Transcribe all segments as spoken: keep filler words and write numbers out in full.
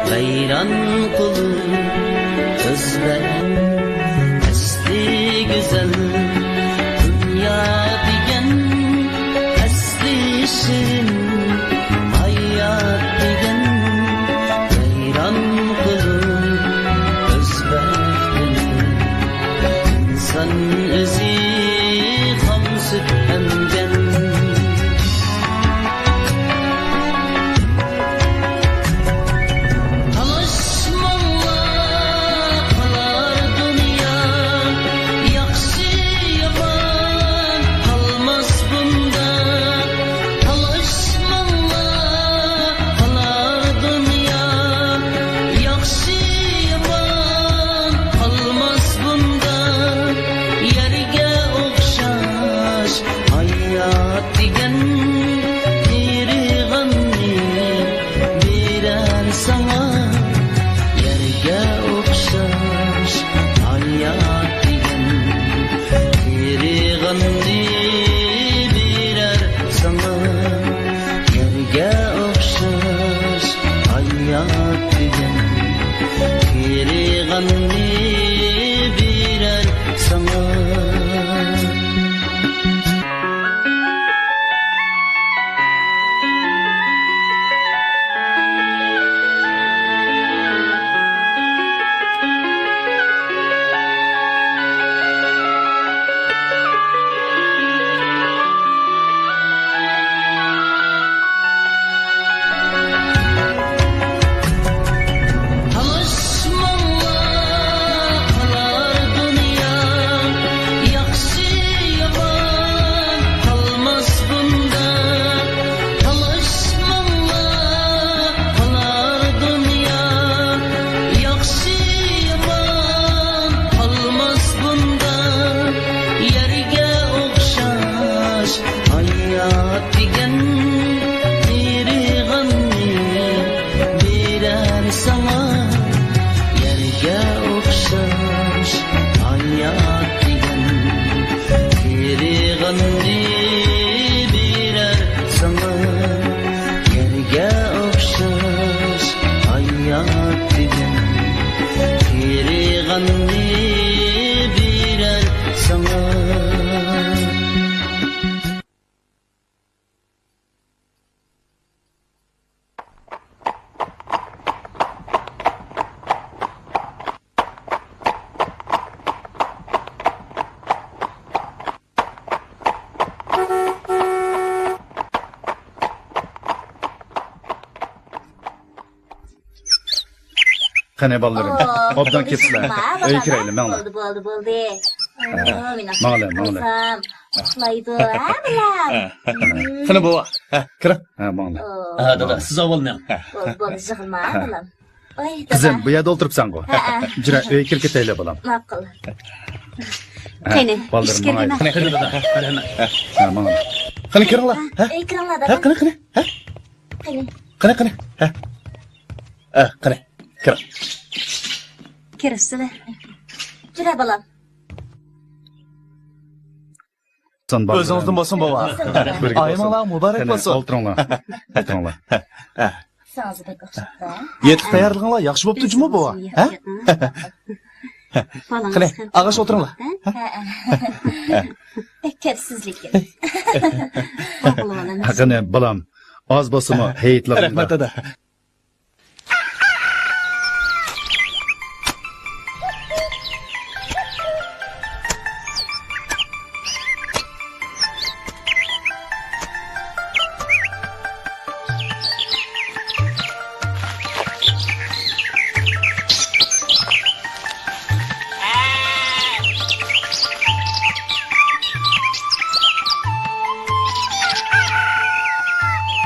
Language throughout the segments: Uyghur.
ۋەيران قىلىپ ئۆزلەر ئەسلى گۈزەل دۇنيا دېگەن، ئەسلى شېرىن ھايات دېگەن، ۋەيران قىلىپ ئۆز بەختىنى. ئىنسان ئۆزى خام سۈت ئەمگەن. تالاشماڭلار، قالار دۇنيا، ياخشى يامان قالماس بۇنداق. تالاشماڭلار، قالار دۇنيا، ياخشى يامان قالماس بۇنداق. يەرگە ئوخشاش ھايات دېگەن، قېرىغاننى بېرەر ساڭا. يەرگە ئوخشاش ھايات دېگەن، قېرىغاننى بېرەر ساڭا. يەرگە ئوخشاش ھايات دېگەن، قېرىغاننى بېرەر ساڭا. تالاشماڭلار، قالار دۇنيا، ياخشى يامان قالماس بۇنداق. تالاشماڭلار، قالار دۇنيا، ياخشى يامان قالماس بۇنداق. يەرگە ئوخشاش ھايات دېگەن، قېرىغاننى بېرەر ساڭا. يەرگە ئوخشاش ھايات دېگەن، قېرىغاننى بېرەر ساڭا. يەرگە ئوخشاش ھايات دېگەن، قېرىغاننى بېرەر ساڭا. قېنى، بالىلىرىم، ئوبدان كېپسىلەر. ئۆيگە كىرەيلى، ماڭلار. بولدى، بولدى، بولدى. ماڭلار، ماڭلار. ئۇخلايدۇ، ھە، بالام؟ قېنى، بوۋا، ھە، كىرىڭ. ھە، ماڭلار. ھە، دادا، سىز ئاۋۋال مېڭىڭ. بولدى، بولدى، يىغلىما، بالام. قىزىم، بۇ يەردە ئولتۇرۇپسەنغۇ. ھە، ھە. جۈرە، ئۆيگە كىرىپ كېتەيلى، بالام. ماقۇل. قېنى، بالىلىرىم، ماڭايلى. قېنى، قېنى، دادا، قېنى، ھە، ماڭىڭ. قېنى، كىرىڭلار. ھە، ئۆيگە كىرىڭلار، دادا. ھە، قېنى، قېنى، ھە. قېنى. قېنى، قېنى، ھە. ھە، قېنى، كىرىڭ. كىرىسىلە. جۈرە، بالام. ئۆزىڭىزدىن بولسۇن، بوۋا. ئايىمىڭلار مۇبارەك بولسۇن. ئولتۇرۇڭلار. ئولتۇرۇڭلار. سىڭىزى بەك ئوخشاپتۇ. يېتىق تەييارلىقىڭلار ياخشى بوپتۇ جۇمۇ، بوۋا. ھە؟ قېنى، ئاغاش ئولتۇرۇڭلار. ھە؟ بەك كەپسىز لېكىن. قېنى، بالام، ئاز بولسىمۇ ھېيتلىق. رەھمەت، دادا.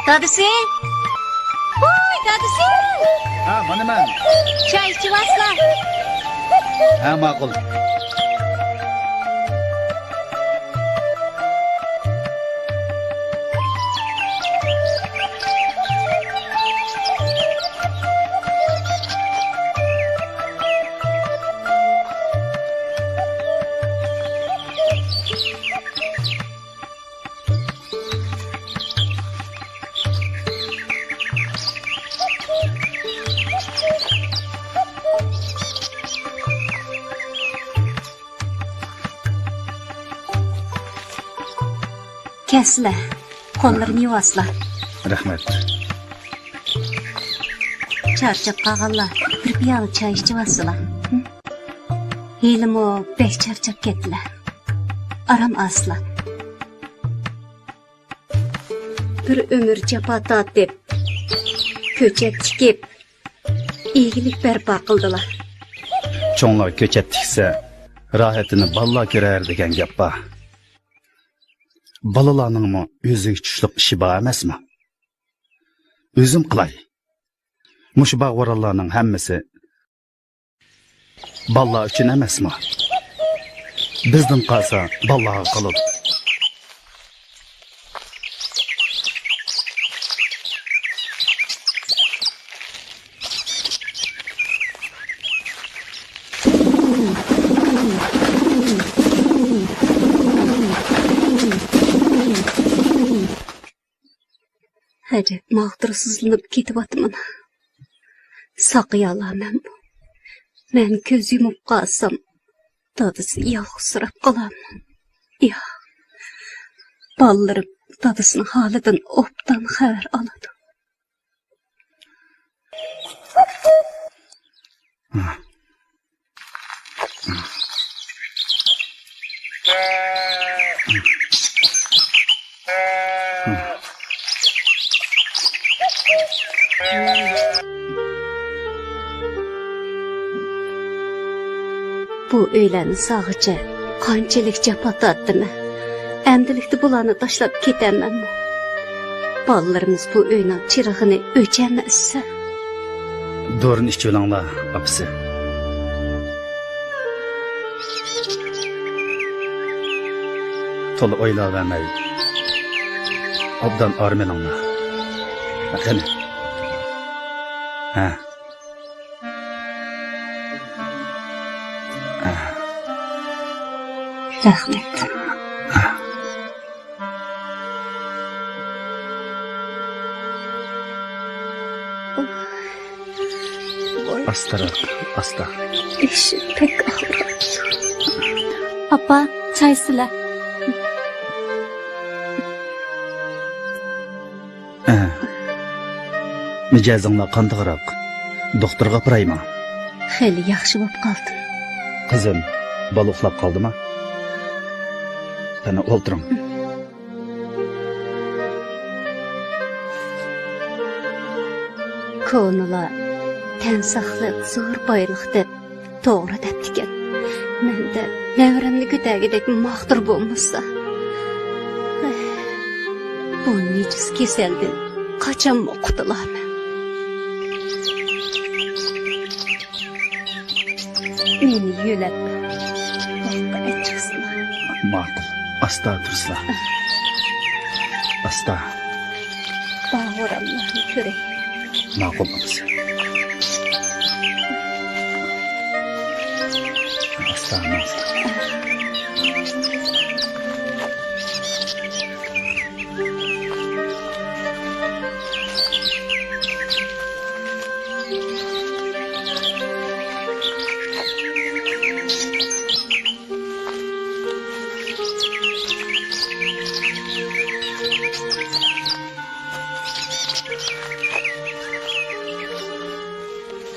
دادىسى! ۋوي، دادىسى! ھە، مانا مەن. چاي ئىچىۋالسىلا. ھە، ماقۇل. كەلسىلە، قوللىرىنى يۇۋالسىلا. رەھمەت. چارچاپ قالغانلار، بىر پىيالە چاي ئىچىۋالسىلا. ھېلىمۇ بەك چارچاپ كەتتىلە. ئارام ئالسىلا. بىر ئۆمۈر جاپا تارتىپ، كۆچەت تىكىپ، ئىگىلىك بەرپا قىلدىلا. چوڭلار كۆچەت تىكسە، راھىتىنى بالىلار كۆرەر دېگەن گەپ بار. بالىلارنىڭمۇ ئۆزىگە چۈشلۈق ئىشى بار ئەمەسمۇ؟ ئۆزۈم قىلاي. مۇشۇ باغ-ۋارانلارنىڭ ھەممىسى بالىلار ئۈچۈن ئەمەسمۇ؟ بىزدىن قالسا، بالىلارغا قالىدۇ. ئەجەب ماغدۇرسىزلىنىپ كېتىۋاتىمەن. ساقىيالامەنمۇ؟ مەن كۆز يۇمۇپ قالسام، دادىسى يالغۇزسىراپ قالارمۇ؟ ياق. بالىلىرىم دادىسىنىڭ ھالىدىن ئوبدان خەۋەر ئالىدۇ. بۇ ئۆيلەرنى سالغىچە قانچىلىك جاپا تارتتىمەن. ئەمدىلىكتە بۇلارنى تاشلاپ كېتەمەنمۇ؟ بالىلىرىمىز بۇ ئۆينىڭ چىرىغىنى ئۆچەلمەسسە. دورىنى ئىچىۋېلىڭلار، ئاپىسى. تولا ئويلاۋەرمەي، ئوبدان ئارام ئېلىڭلار. قېنى. ھە. ھە. رەھمەت. ئاستىراق، ئاستا. بېشىم بەك ئاغرىيدۇ. ئاپا، چاي سىلە. ئە. مىجەزىڭلار قانداقراق؟ دوختۇرغا ئاپىرايمۇ؟ خېلى ياخشى بولۇپ قالدىم. قىزىم، بالا ئۇخلاپ قالدىما؟ قېنى، ئولتۇرۇڭ. كونىلار تەن ساقلىق زور بايلىق دەپ توغرا دەپتىكەن. مەندە نەۋرەمنى كۆتەرگۈدەك ماغدۇر بولمىسا، بۇ نىجىس كېسەلدىن قاچانمۇ قۇتۇلارمەن؟ مېنى يۆلەپ باغقا ئەچىقسىلا. ماقۇل. ئاستا تۇرسىلا. ئاستا. باغ-ۋارانلارنى كۆرەي. ماقۇل، ئاپىسى. ئاستا، ئاستا.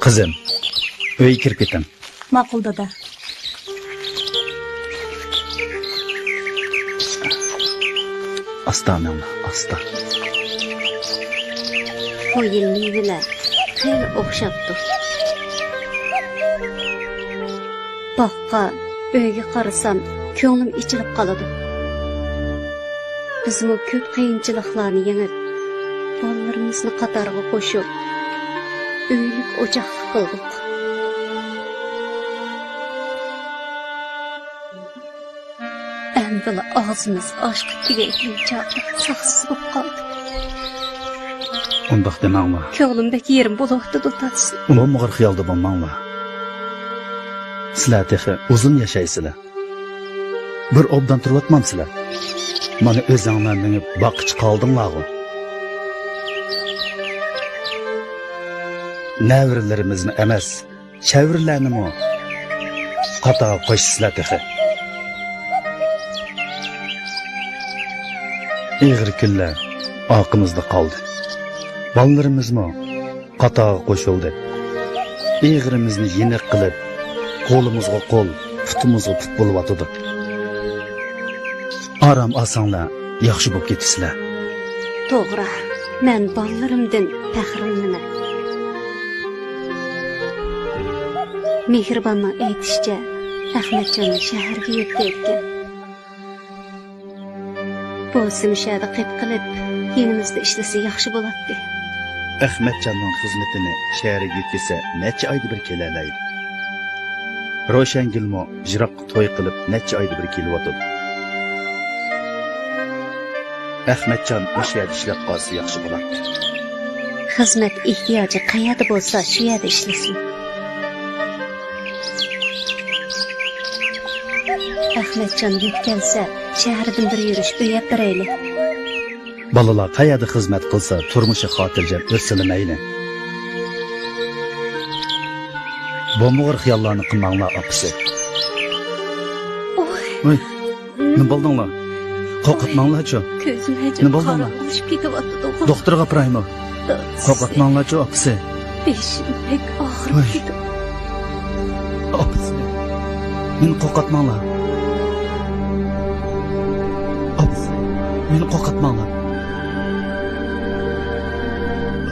قىزىم، ئۆيگە كىرىپ كېتىڭ. ماقۇل، دادا. ئاستا مېڭە، ئاستا. بۇ يىل مېۋىلەر خېلى ئوخشاپتۇ. باغقا، ئۆيگە قارىسام، كۆڭلۈم ئېچىلىپ قالىدۇ. بىزمۇ كۆپ قىيىنچىلىقلارنى يېڭىپ، بالىلىرىمىزنى قاتارغا قوشۇپ، ئۆيلۈك ئوچاقلىق قىلدۇق. ئەمدىلا ئاغزىمىز ئاشقا تېگەيدىغان چاغدا ساقسىز بولۇپ قالدۇق. ئۇنداق دېمەڭلار. كۆڭلۈم بەك يېرىم بولۇۋاتىدۇ، دادىسى. بولمىغۇر خىيالدا بولماڭلار. سىلەر تېخى ئۇزۇن ياشايسىلەر. بىر ئوبدان تۇرۇۋاتمامسىلەر؟ مانا ئۆزۈڭلار مېڭىپ باغقىچە قالدىڭلارغۇ. نەۋرىلىرىمىزنى ئەمەس، چەۋرىلەرنىمۇ قاتارغا قوشىسىلەر تېخى. ئېغىر كۈنلەر ئارقىمىزدا قالدى. بالىلىرىمىزمۇ قاتارغا قوشۇلدى. ئېغىرىمىزنى يېنىق قىلىپ، قولىمىزغا قول، پۇتىمىزغا پۇت بولۇۋاتىدۇ. ئارام ئالساڭلار، ياخشى بولۇپ كېتىسىلەر. توغرا، مەن بالىلىرىمدىن پەخىرلىنىمەن. مېھرىباننىڭ ئېيتىشىچە، ئەخمەتجاننى شەھەرگە يۆتكەيدىكەن. بولسا مۇشۇ يەردە قېپ قېلىپ، يېنىمىزدا ئىشلىسە ياخشى بولاتتى. ئەخمەتجاننىڭ خىزمىتىنى شەھەرگە يۆتكىسە نەچچە ئايدا بىر كېلەلەيدۇ. روشەنگۈلمۇ يىراققا توي قىلىپ نەچچە ئايدا بىر كېلىۋاتىدۇ. ئەخمەتجان مۇشۇ يەردە ئىشلەپ قالسا ياخشى بولاتتى. خىزمەت ئېھتىياجى قەيەردە بولسا شۇ يەردە ئىشلىسۇن. ئەخمەتجان يۆتكەلسە، شەھەردىن بىر يۈرۈش ئۆي ئەپبېرەيلى. بالىلار قەيەردە خىزمەت قىلسا، تۇرمۇشى خاتىرجەم ئۆتسىلا مەيلى. بومبىغۇر خىياللارنى قىلماڭلار، ئاپىسى. ئوي. ئوي، نېمە بولدۇڭلار؟ قورقۇتماڭلارچۇ. كۆزۈم ھەجەپ، نېمە بولدۇڭلار؟ قاراڭغۇلىشىپ كېتىۋاتىدۇ. دوختۇرغا ئاپىرايمۇ؟ دادىسى. قورقۇتماڭلارچۇ، ئاپىسى. بېشىم بەك ئاغرىپ كېتىۋاتىدۇ. ئاپىسى، مېنى قورقۇتماڭلار. ئاپىسى، مېنى قورقۇتماڭلار.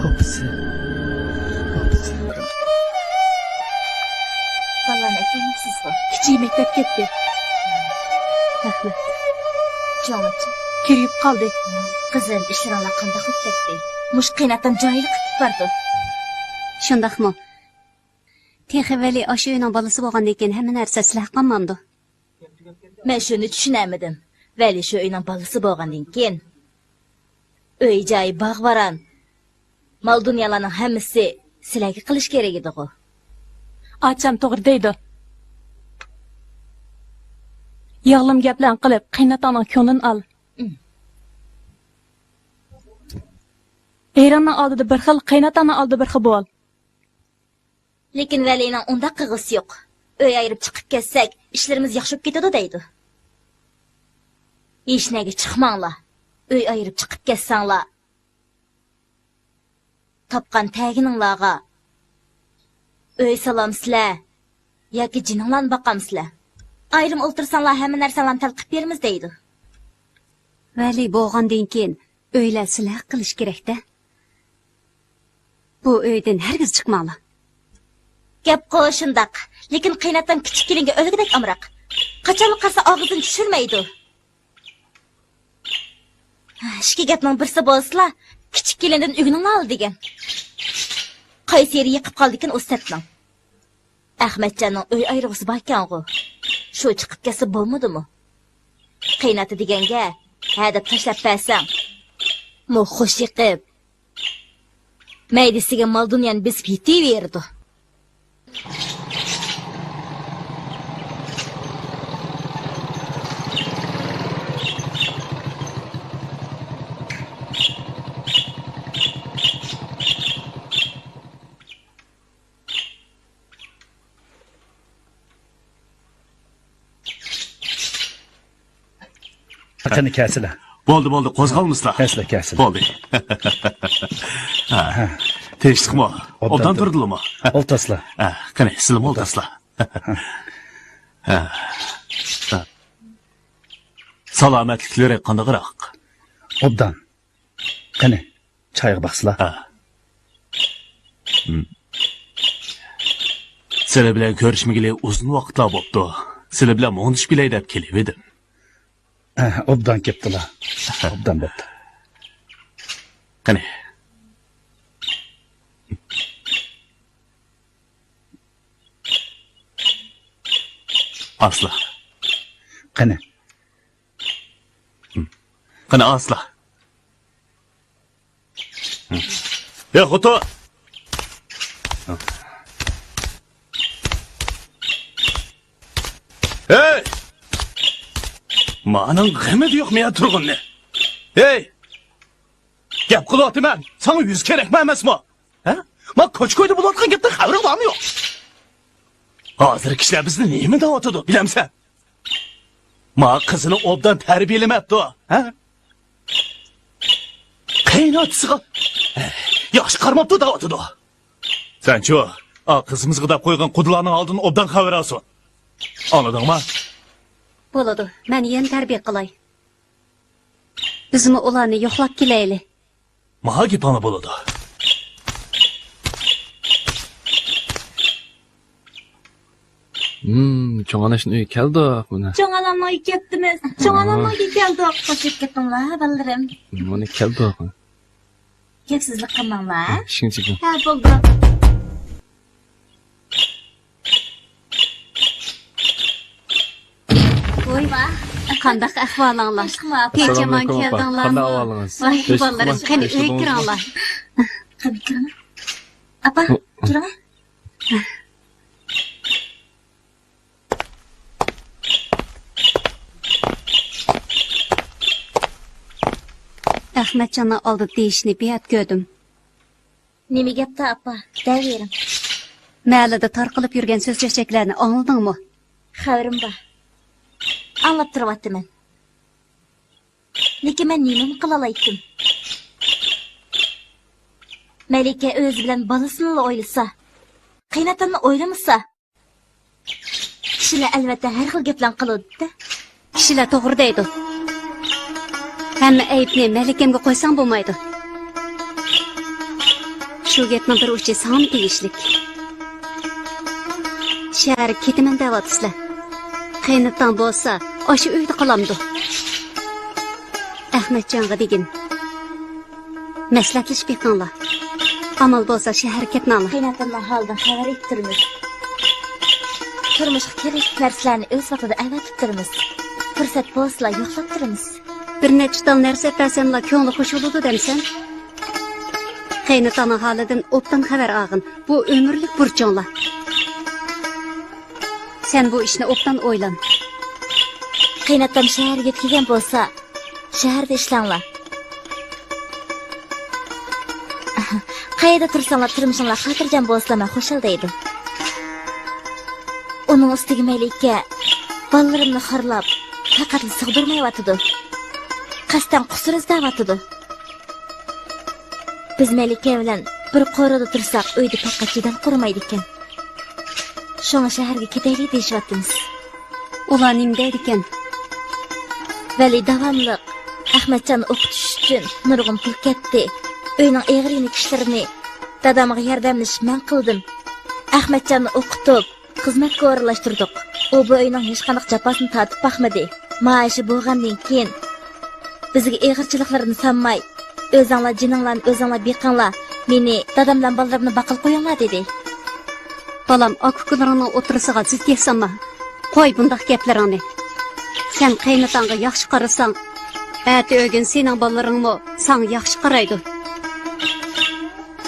ئاپىسى، ئاپىسى. بالىلارنى ئەكەلمەپسىزغۇ؟ كىچىكى مەكتەپكە كەتتى. رەھمەت. چوڭىچۇ؟ كىرىپ قالدى. قىزىم، ئىشلىرىڭلار قانداق بولۇپ كەتتى؟ مۇشۇ قېيىنئاتام جاھىللىق قىلىپ بارىدۇ. شۇنداقمۇ؟ تېخى ۋەلى ئاشۇ ئۆينىڭ بالىسى بولغاندىن كېيىن ھەممە نەرسە سىلەرگە قالمامدۇ؟ مەن شۇنى چۈشىنەلمىدىم. ۋەلى شۇ ئۆينىڭ بالىسى بولغاندىن كېيىن، ئۆي-جايى، باغ-باران، مال-دۇنيالارنىڭ ھەممىسى سىلەرگە قېلىش كېرەك ئىدىغۇ؟ ئاچام توغرا دەيدۇ. ياغلىما گەپلەرنى قىلىپ، قېيىنئاتاڭنىڭ كۆڭلىنى ئال. ئېرىڭنىڭ ئالدىدا بىر خىل، قېيىنئاتاڭنىڭ ئالدىدا بىر خىل بول. لېكىن ۋەلىنىڭ ئۇنداق قىلغۇسى يوق. ئۆي ئايرىپ چىقىپ كەتسەك، ئىشلىرىمىز ياخشى بولۇپ كېتىدۇ دەيدۇ. ھېچنەگە چىقماڭلار. ئۆي ئايرىپ چىقىپ كەتسەڭلار، تاپقان تەگىنىڭلارغا ئۆي سالامسىلەر ياكى جېنىڭلارنى باقامسىلەر؟ ئايرىم ئولتۇرساڭلار، ھەممە نەرسەڭلارنى تەلەپ قىلىپ بېرىمىز دەيدۇ. ۋەلى بولغاندىن كېيىن ئۆيلەر سىلەر ھەق قىلىش كېرەك-دە. بۇ ئۆيدىن ھەرگىز چىقماڭلار. گەپقۇ شۇنداق، لېكىن قېيىنئاتام كىچىك كېلىنگە ئۆلگۈدەك ئامراق. قاچانلا قارىسا ئاغزىنى چۈشۈرمەيدۇ. ئىككى گەپنىڭ بىرسى بولسىلا، كىچىك كېلىندىن ئۆگىنىڭلار دېگەن. قايسى يېرى يېقىپ قالدىكىن ئۇ سەتنىڭ؟ ئەخمەتجاننىڭ ئۆي ئايرىغۇسى باركەنغۇ. شۇ چىقىپ كەتسە بولمىدىمۇ؟ قېيىنئاتا دېگەنگە ھە دەپ تاشلاپ بەرسەڭ، مو خوش يېقىپ، مەيدىسىگە مال-دۇنيانى بېسىپ يېتىۋېرىدۇ. قېنى، كەلسىلە. بولدى، بولدى، قوزغالمىسىلا. كەلسىلە، كەلسىلە. بولدى. ھە. تىنچلىقمۇ؟ ئوبدان. ئوبدان تۇردىلىمۇ؟ ئولتۇرسىلا. ھە، قېنى، سىلىمۇ ئولتۇرسىلا. ھە. ھە. سالامەتلىكلىرى قانداقراق؟ ئوبدان. قېنى، چايغا باقسىلا. ھە. ھىم. سىلەر بىلەن كۆرۈشمىگىلى ئۇزۇن ۋاقىتلار بوپتۇ. سىلەر بىلەن مۇڭدىشىپ كېلەي دەپ كېلىۋىدىم. ھە، ئوبدان كەپتىلا. ئوبدان بوپتۇ. قېنى. ئاسلا. قېنى. قېنى، ئاسلا. يا خوتۇن! ھەي! مانىڭ غېمى يوق مېيە تۇرغۇننى. ھەي! گەپ قىلىۋاتىمەن، ساڭا يۈز كېرەكمۇ ئەمەسمۇ؟ ھە؟ ما كوچا-كويدا بولۇۋاتقان گەپتىن خەۋىرىڭ بارمۇ يوق؟ ھازىر كىشىلەر بىزنى نېمە دەۋاتىدۇ، بىلەمسەن؟ ما قىزىنى ئوبدان تەربىيەلىمەپتۇ، ھە؟ قېيىنئاتىسىغا ياخشى قارىماپتۇ دەۋاتىدۇ. سەنچۇ، ئا قىزىمىزغا دەپ قويغان قۇدىلارنىڭ ئالدىدىن ئوبدان خەۋەر ئالسۇن. ئاڭلىدىڭما؟ بولىدۇ، مەن يەنە تەربىيە قىلاي. بىزمۇ ئۇلارنى يوقلاپ كېلەيلى. ماڭا گېپىڭلار بولىدۇ. ھىم، چوڭ ئاناشنىڭ ئۆيىگە كەلدۇق مانا. چوڭ ئانامنىڭ ئۆيىگە كەپتىمىز. چوڭ ئانامنىڭ ئۆيىگە كەلدۇق. خوش كەپتىڭلار، بالىلىرىم. مانا كەلدۇق. گەپسىزلىك قىلماڭلار. ئىشىڭ چېكىڭ. ھە، بولدى. ۋاي، قانداق ئەھۋالىڭلار؟ تىنچ-ئامان كەلدىڭلارمۇ؟ قانداق ئەھۋالىڭىز؟ ۋاي، بالىلىرىم، قېنى ئۆيگە كىرىڭلار. قېنى كىرىڭلار. ئاپا، كىرىڭ. ئەخمەتجاننىڭ ئالدىدا دېيىشنى بىئەپ كۆردۈم. نېمە گەپتۇ، ئاپا؟ دەۋېرىڭ. مەھەللىدە تارقىلىپ يۈرگەن سۆز-چۆچەكلەرنى ئاڭلىدىڭمۇ؟ خەۋىرىم بار. ئاڭلاپ تۇرۇۋاتىمەن. لېكىن مەن نېمىمۇ قىلالايتتىم؟ مەلىكە ئۆزى بىلەن بالىسىنىلا ئويلىسا، قېيىنئاتامنى ئويلىمىسا، كىشىلەر ئەلۋەتتە ھەر خىل گەپلەرنى قىلىدۇ-دە. كىشىلەر توغرا دەيدۇ. ھەممە ئەيىبنى مەلىكەمگە قويساڭ بولمايدۇ. شۇ گەپنىڭ بىر ئۇچى ساڭىمۇ تېگىشلىك. شەھەرگە كېتىمەن دەۋاتىسىلەر. قېيىنئاتاڭ بولسا ئاشۇ ئۆيدە قالامدۇ؟ ئەخمەتجانغا دېگىن. مەسلىھەتلىشىپ بېقىڭلار. ئامال بولسا شەھەرگە كەتمەڭلار. قېيىنئاتامنىڭ ھالىدىن خەۋەر ئېلىپ تۇرىمىز. تۇرمۇشقا كېرەكلىك نەرسىلەرنى ئۆز ۋاقتىدا ئەۋەتىپ تۇرىمىز. پۇرسەت بولسىلا يوقلاپ تۇرىمىز. بىر نەچچە تال نەرسە ئەپەرسەملا كۆڭلى خۇش بولىدۇ دەمسەن؟ قېيىنئاتاڭنىڭ ھالىدىن ئوبدان خەۋەر ئالغىن. بۇ ئۆمۈرلۈك بۇرچۇڭلار. سەن بۇ ئىشنى ئوبدان ئويلان. قېيىنئاتام شەھەرگە يۆتكىگەن بولسا، شەھەردە ئىشلەڭلار. قەيەردە تۇرساڭلار، تۇرمۇشۇڭلار خاتىرجەم بولسىلا، مەن خۇشال دەيدۇ. ئۇنىڭ ئۈستىگە مەلىكە بالىلىرىمنى خارلاپ، پەقەتلا سىغدۇرمايۋاتىدۇ. قەستەن قۇسۇر ئىزدەۋاتىدۇ. بىز مەلىكە بىلەن بىر قورۇدا تۇرساق، ئۆيدە پەقەت جېدەل قۇرۇمايدىكەن. شۇڭا شەھەرگە كېتەيلى دېيىشىۋاتىمىز. ئۇلار نېمە دەيدىكەن؟ ۋەلى داۋاملىق ئەخمەتجاننى ئوقۇتۇش ئۈچۈن نۇرغۇن پۇل كەتتى. ئۆينىڭ ئېغىر يېنىك ئىشلىرىنى دادامغا ياردەملىشىپ مەن قىلدىم. ئەخمەتجاننى ئوقۇتۇپ، خىزمەتكە ئورۇنلاشتۇردۇق. ئۇ بۇ ئۆينىڭ ھېچقانداق جاپاسىنى تارتىپ باقمىدى. مائاشى بولغاندىن كېيىن، بىزگە ئېغىرچىلىقلىرىنى سانماي، «ئۆزۈڭلار جېنىڭلارنى ئۆزۈڭلار بېقىڭلار، مېنى، دادام بىلەن بالىلىرىمنى باققىلى قويۇڭلار» دېدى. بالام، ئاكا-ئۇكىلىرىڭنىڭ ئوتتۇرىسىغا زىت ياسانما. قوي بۇنداق گەپلىرىڭنى. سەن قېيىنئاتاڭغا ياخشى قارىساڭ، ئەتە-ئۆگۈن سېنىڭ بالىلىرىڭمۇ ساڭا ياخشى قارايدۇ.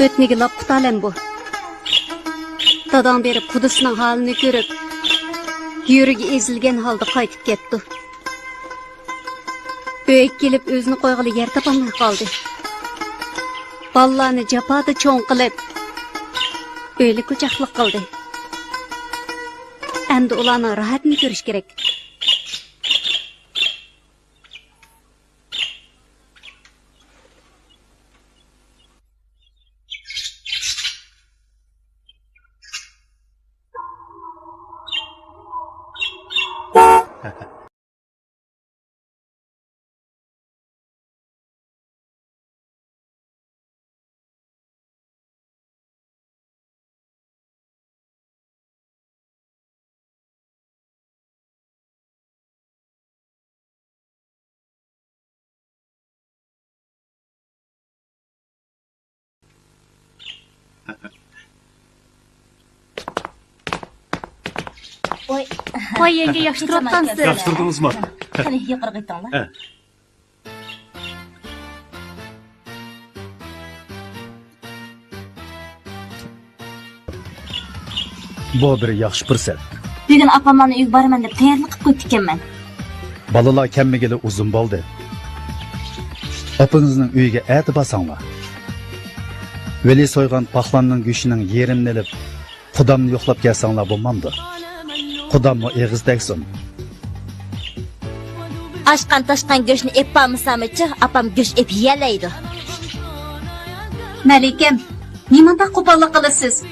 ئۆتنىگە لاپ قۇتالەم بۇ. داداڭ بېرىپ قۇدىسىنىڭ ھالىنى كۆرۈپ، يۈرىكى ئېزىلگەن ھالدا قايتىپ كەتتى. ئۆيگە كېلىپ ئۆزىنى قويغىلى يەر تاپالماي قالدى. بالىلارنى جاپادا چوڭ قىلىپ، ئۆيلۈك-ئوچاقلىق قىلدى. ئەمدى ئۇلارنىڭ راھىتىنى كۆرۈش كېرەك. ۋاي، ۋاي، يەڭگە، ياخشى تۇرۇۋاتقانسىز. ياخشى تۇردىڭىزمۇ؟ قېنى، يۇقىرىغا ئۆتۈڭلار. ھە. بۇ بىر ياخشى پۇرسەت. بۈگۈن ئاپاملارنىڭ ئۆيىگە بارىمەن دەپ تەييارلىق قىلىپ قويۇپتىكەنمەن. بالىلار كەلمىگىلى ئۇزۇن بولدى. ئاپىڭىزنىڭ ئۆيىگە ئەتە بارساڭلار. ۋەلى سويغان پاقلاننىڭ گۆشىنىڭ يېرىمىنى ئېلىپ، قۇدامنى يوقلاپ كەلسەڭلار بولمامدۇ؟ قۇداممۇ ئېغىز تەگسۇن. ئاشقان-تاشقان گۆشنى ئېلىپ بارمىسامچۇ، ئاپام گۆش ئېلىپ يېيەلەيدۇ. مەلىكەم، نېمانداق قوپاللىق قىلىسىز؟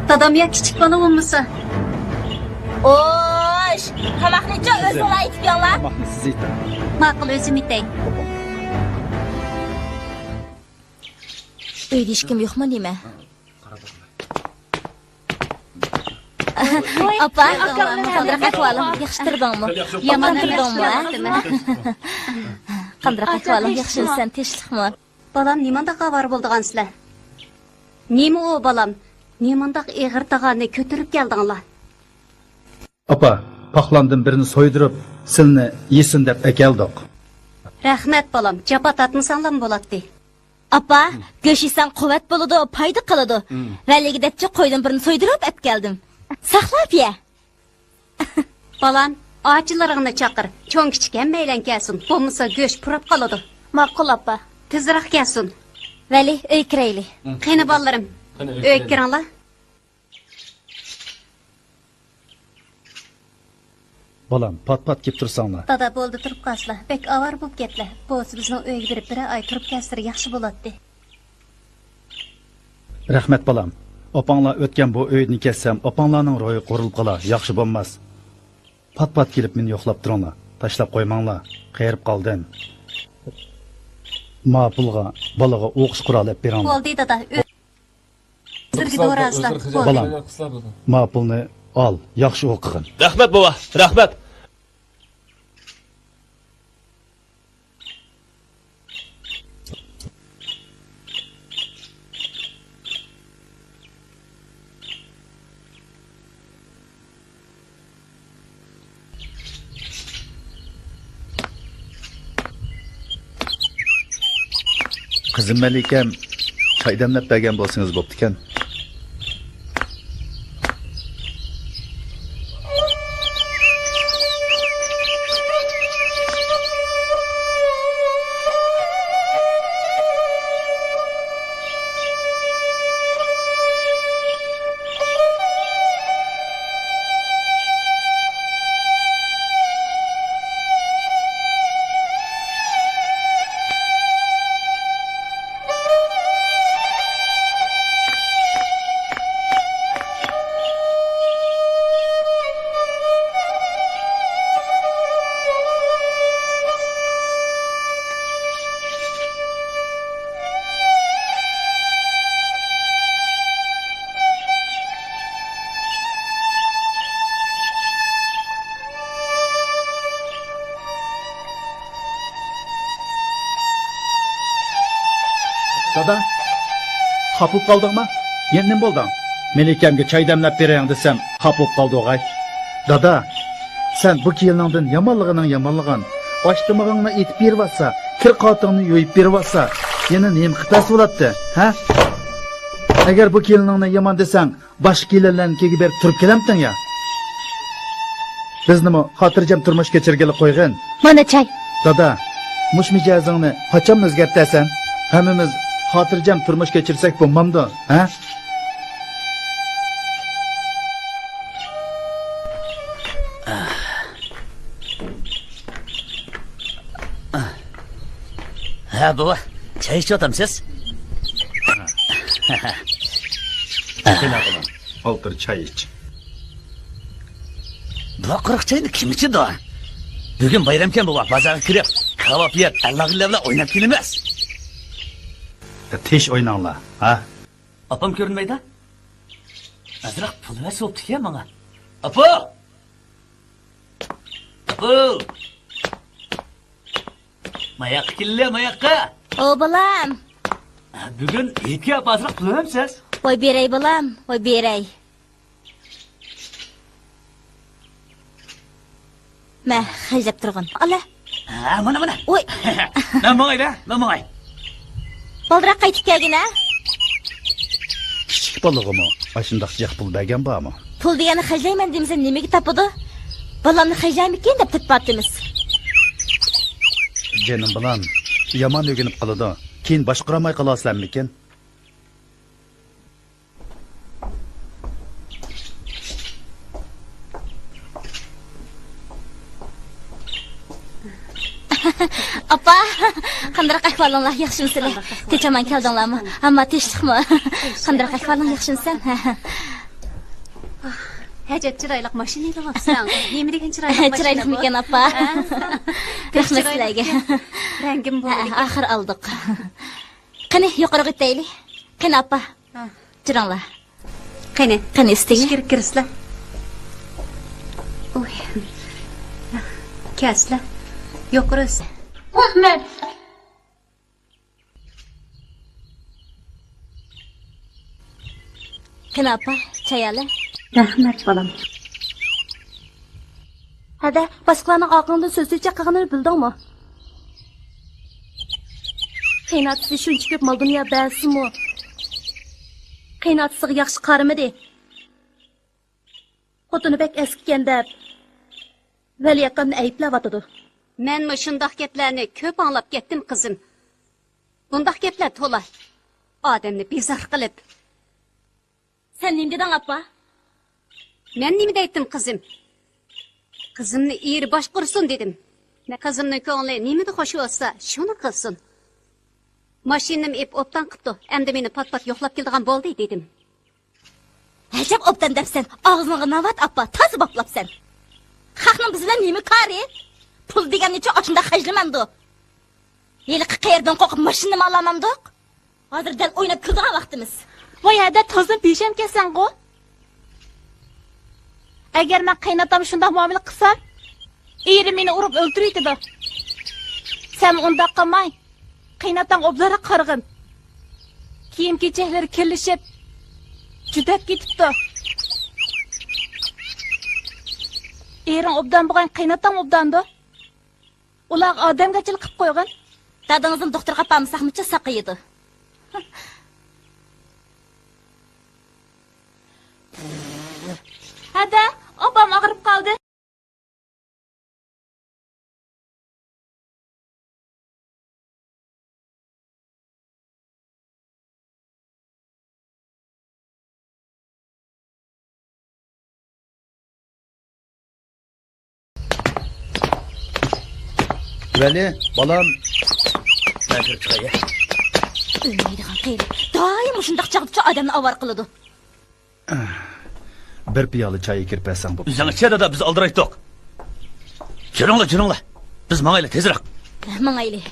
دادام يا كىچىك بالا بولمىسا؟ ئوش، تاماقنىچۇ ئۆزۈڭلار ئېتىپ يەڭلار. تاماقنى سىز ئېتىڭ. ماقۇل، ئۆزۈم ئېتەي. ئۆيدە ھېچكىم يوقمۇ نېمە؟ ئاپا، قانداق ئەھۋالىڭ؟ ياخشى تۇردۇڭمۇ؟ يامان تۇردۇڭمۇ، ھە؟ قانداق ئەھۋالىڭ؟ ياخشىمۇسەن؟ تىنچلىقمۇ؟ بالام، نېمانداق ئاۋارە بولىدىغانسىلەر؟ نېمە ئۇ، بالام؟ نېمانداق ئېغىر تاغارنى كۆتۈرۈپ كەلدىڭلار؟ ئاپا، پاقلاندىن بىرنى سويدۇرۇپ، سىلنى يېسۇن دەپ ئەكەلدۇق. رەھمەت، بالام، جاپا تارتمىساڭلارمۇ بولاتتى. ئاپا، گۆش يېسەڭ قۇۋۋەت بولىدۇ، پايدا قىلىدۇ. ۋەلىگە دەپچۇ قويدىن بىرنى سويدۇرۇپ ئەپكەلدىم. ساقلاپ يە. بالام، ئاچىلىرىڭنى چاقىر. چوڭ-كىچىك ھەممەيلەن كەلسۇن، بولمىسا گۆش پۇراپ قالىدۇ. ماقۇل، ئاپا. تېزراق كەلسۇن. ۋەلى، ئۆيگە كىرەيلى. قېنى، بالىلىرىم، ئۆيگە كىرىڭلار. بالام، پات-پات كېلىپ تۇرساڭلار. دادا، بولدى، تۇرۇپ قالسىلا. بەك ئاۋارە بولۇپ كەتلە. بولسا بىزنىڭ ئۆيگە بېرىپ بىرەر ئاي تۇرۇپ كەلسىلە ياخشى بولاتتى. رەھمەت، بالام. ئاپاڭلار ئۆتكەن بۇ ئۆيدىن كەتسەم، ئاپاڭلارنىڭ روھى قۇرۇلۇپ قالار، ياخشى بولماس. پات-پات كېلىپ مېنى يوقلاپ تۇرۇڭلار. تاشلاپ قويماڭلار. قېرىپ قالدىم. ما پۇلغا بالىغا ئوقۇش قورالى ئېلىپ بېرىڭلار. بولدى، دادا. ئۆ-، سىزگە دورا ئازلاپ. بالام، ما پۇلنى ئال، ياخشى ئوقۇغىن. رەھمەت، بوۋا، رەھمەت. قىزىم مەلىكەم، چاي دەملەپ بەرگەن بولسىڭىز بوپتىكەن. دادا، خاپا بولۇپ قالدىڭما؟ يەنە نېمە بولدۇڭ؟ مەلىكەمگە چاي دەملەپ بېرەيلى دېسەم، خاپا بولۇپ قالدىغاي. دادا، سەن بۇ كېلىنىڭدىن يامانلىغىنىڭ يامانلىغان. ئاش تامىقىڭنى ئېتىپ بېرىۋاتسا، كىر قاتىڭنى يۇيۇپ بېرىۋاتسا، يەنە نېمە قىلىپ بەرسە بولاتتى، ھە؟ ئەگەر بۇ كېلىنىڭنى يامان دېسەڭ، باشقا كېلىنلەرنىڭكىگە بېرىپ تۇرۇپ كېلەمتىڭ يا؟ بىزنىمۇ خاتىرجەم تۇرمۇش كەچۈرگىلى قويغىن. مانا چاي. دادا، مۇشۇ مىجەزىڭنى قاچان ئۆزگەرتەسەن؟ ھەممىمىز خاتىرجەم تۇرمۇش كەچۈرسەك بولمامدۇ، ھە؟ ھە، بوۋا، چاي ئىچىۋاتامسىز؟ قېنى، ئالتىر چاي ئىچ. بۇ قۇرۇق چاينى كىم ئىچىدۇ؟ بۈگۈن بايرامكەن، بوۋا، بازارغا كىرىپ، كاۋاپ يەپ، ئەللىغىلى بىلەن ئويناپ كېلىمىز. تىش ئويناڭلار، ھە؟ ئاپام كۆرۈنمەيدۇ؟ ئازراق پۇل بەرسە بوپتىكەن ماڭا. ئاپا! ئاپا! ماياققا كېلىلى، ماياققا! ئو، بالام! بۈگۈن ھېيتكە ئاپا ئازراق پۇل بەرمەمسىز؟ ۋاي بېرەي، بالام، ۋاي بېرەي. مە، خەجلەپ تۇرغىن. ئالە. ھە، مانا، مانا. ئوي. مەن ماڭاي دە، مەن ماڭاي. بالدۇراق قايتىپ كەلگىن، ھە؟ كىچىك بالىغىمۇ ئاشۇنداق جىق پۇل بەرگەن بارمۇ؟ پۇل دېگەننى خەجلەيمەن دېمىسە نېمىگە تاپىدۇ؟ بالامنى خەجلەيمىكىن دەپ تېپىۋاتىمىز. جېنىم بالام، يامان ئۆگىنىپ قالىدۇ. كېيىن باشقۇرالماي قالارسەنمىكىن؟ ئاپا، قانداق ئەھۋالىڭلار، ياخشىمۇسىلەر؟ تىنچ-ئامان كەلدىڭلارمۇ؟ ئەمما تىنچلىقمۇ؟ قانداق ئەھۋالىڭ، ياخشىمۇسەن؟ ھە. ئەجەب چىرايلىق ماشىنا ئېلىۋاپسەن. نېمە دېگەن چىرايلىق ماشىنا بۇ؟ چىرايلىقمىكەن، ئاپا؟ ھە؟ رەھمەت سىلەرگە. رەڭگىم بۇ. ھە، ئاخىر ئالدۇق. قېنى، يۇقىرىغا ئۆتەيلى. قېنى، ئاپا. ھە. جۈرۈڭلار. قېنى. قېنى، ئۈستىگە. ئىچكىرى كىرسىلە. ئۇي. كەلسىلە. يۇقىرى ئۆس. رەھمەت. قېنى، ئاپا، چاي ئالە. رەھمەت، بالام. ھەدە، باشقىلارنىڭ ئارقىڭدىن سۆز-چۆچەك قىلغىنىنى بىلدىڭمۇ؟ قېيىنئاتىسى شۇنچە كۆپ مال-دۇنيا بەرسىمۇ، قېيىنئاتىسىغا ياخشى قارىمىدى. خوتۇنى بەك ئەسكىكەن دەپ، ۋەلى ئاكامنى ئەيىبلەۋاتىدۇ. مەنمۇ شۇنداق گەپلەرنى كۆپ ئاڭلاپ كەتتىم، قىزىم. بۇنداق گەپلەر تولا. ئادەمنى بىزار قىلىپ. سەن نېمە دېدىڭ، ئاپا؟ مەن نېمە دەيتتىم، قىزىم؟ قىزىمنى ئېرى باشقۇرسۇن دېدىم. قىزىمنىڭ كۆڭلى نېمىدە خوش بولسا، شۇنى قىلسۇن. ماشىنىنىمۇ ئېلىپ ئوبدان قىپتۇ. ئەمدى مېنى پات-پات يوقلاپ كېلىدىغان بولدى دېدىم. ئەجەب ئوبدان دەپسەن. ئاغزىڭغا ناۋات، ئاپا، تازا باپلاپسەن. خەقنىڭ بىز بىلەن نېمە كارى؟ پۇل دېگەننىچۇ ئاشۇنداق خەجلىمەمدۇ؟ ھېلىقى قېرىدىن قورقۇپ ماشىنىنىمۇ ئالالمامدۇق؟ ھازىر دەل ئويناپ كۈلىدىغان ۋاقتىمىز. ۋاي ھەدە، تازىمۇ بىشەمكەنسەنغۇ. ئەگەر مەن قېيىنئاتامغا شۇنداق مۇئامىلە قىلسام، ئېرىم مېنى ئۇرۇپ ئۆلتۈرۈۋېتىدۇ. سەن ئۇنداق قىلماي، قېيىنئاتاڭغا ئوبدانراق قارىغىن. كىيىم-كېچەكلىرى كىرلىشىپ، جۈدەپ كېتىپتۇ. ئېرىڭ ئوبدان بولغان، قېيىنئاتاڭ ئوبداندۇ. ئۇلارغا ئادەمگەرچىلىك قىلىپ قويغىن. دادىڭىزنى دوختۇرغا ئاپارمىساقمۇچۇ ساقىيىدۇ. ھەدە، ئاپام ئاغرىپ قالدى. ۋەلى، بالام. مەن كىرىپ چىقاي. ئۆلمەيدىغان قېرى. دائىم مۇشۇنداق چاغدىچۇ ئادەمنى ئاۋارە قىلىدۇ. بىر پىيالە چاي ئەكىرىپ بەرسەڭ بوپتۇ. ئۆزۈڭ ئىچە دادا، بىز ئالدىرايتتۇق. جۈرۈڭلار، جۈرۈڭلار. بىز ماڭايلى تېزرەك. ماڭايلى.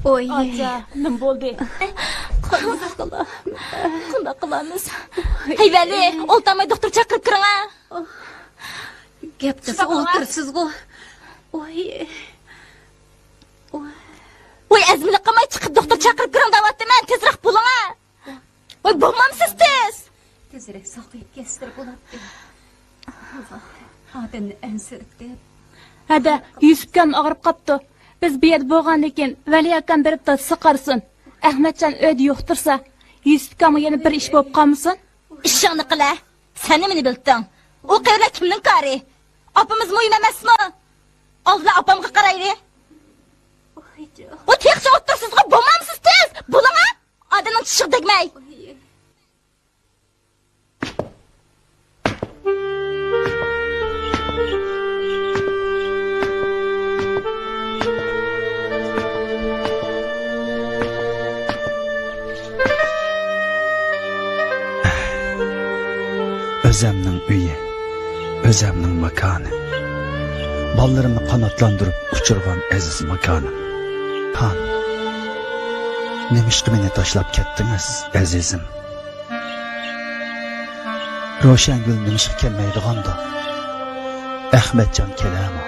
ئوي. ئاچا، نېمە بولدى؟ قانداق قىلامىز؟ ھەي ۋەلى، ئولتۇرماي دوختۇر چاقىرىپ كىرىڭە. گەپ قىلسا ئولتۇرىسىزغۇ. ۋاي. ۋاي. ۋاي، ئەزمىلىك قىلماي چىقىپ دوختۇر چاقىرىپ كىرىڭ دەۋاتىمەن، تېزرەك بولۇڭا. ۋاي، بولمامسىز تېز؟ تېزرەك ساقىيىپ كەتسىلە بولاتتى. ئادەمنى ئەنسىرىتىپ. ھەدە، يۈسۈپكام ئاغرىپ قاپتۇ. بىز بۇ يەردە بولغاندىكىن ۋەلى ئاكام بېرىپ دادىسىغا قارىسۇن. ئەخمەتجان ئۆيدە يوقتۇرسا، يۈسۈپكامغا يەنە بىر ئىش بولۇپ قالمىسۇن. ئىشىڭنى قىلە. سەن نېمىنى بىلتىڭ؟ ئۇ قېرىلەر كىمنىڭ كارى؟ ئاپىمىز مۇھىم ئەمەسمۇ؟ ئالدىدا ئاپامغا قارايلى. ئۇ تېخىچە ئولتۇرسىزغۇ، بولمامسىز تېز؟ بولۇڭا! ئادەمنىڭ چىشىغا تەگمەي. ئۆزەمنىڭ ئۆيى، ئۆزەمنىڭ ماكانى. بالىلىرىمنى قاناتلاندۇرۇپ ئۇچۇرغان ئەزىز ماكانىم. خان، نېمىشقا مېنى تاشلاپ كەتتىڭىز، ئەزىزىم؟ روشەنگۈل نېمىشقا كەلمەيدىغاندۇ؟ ئەخمەتجان كېلەرمۇ؟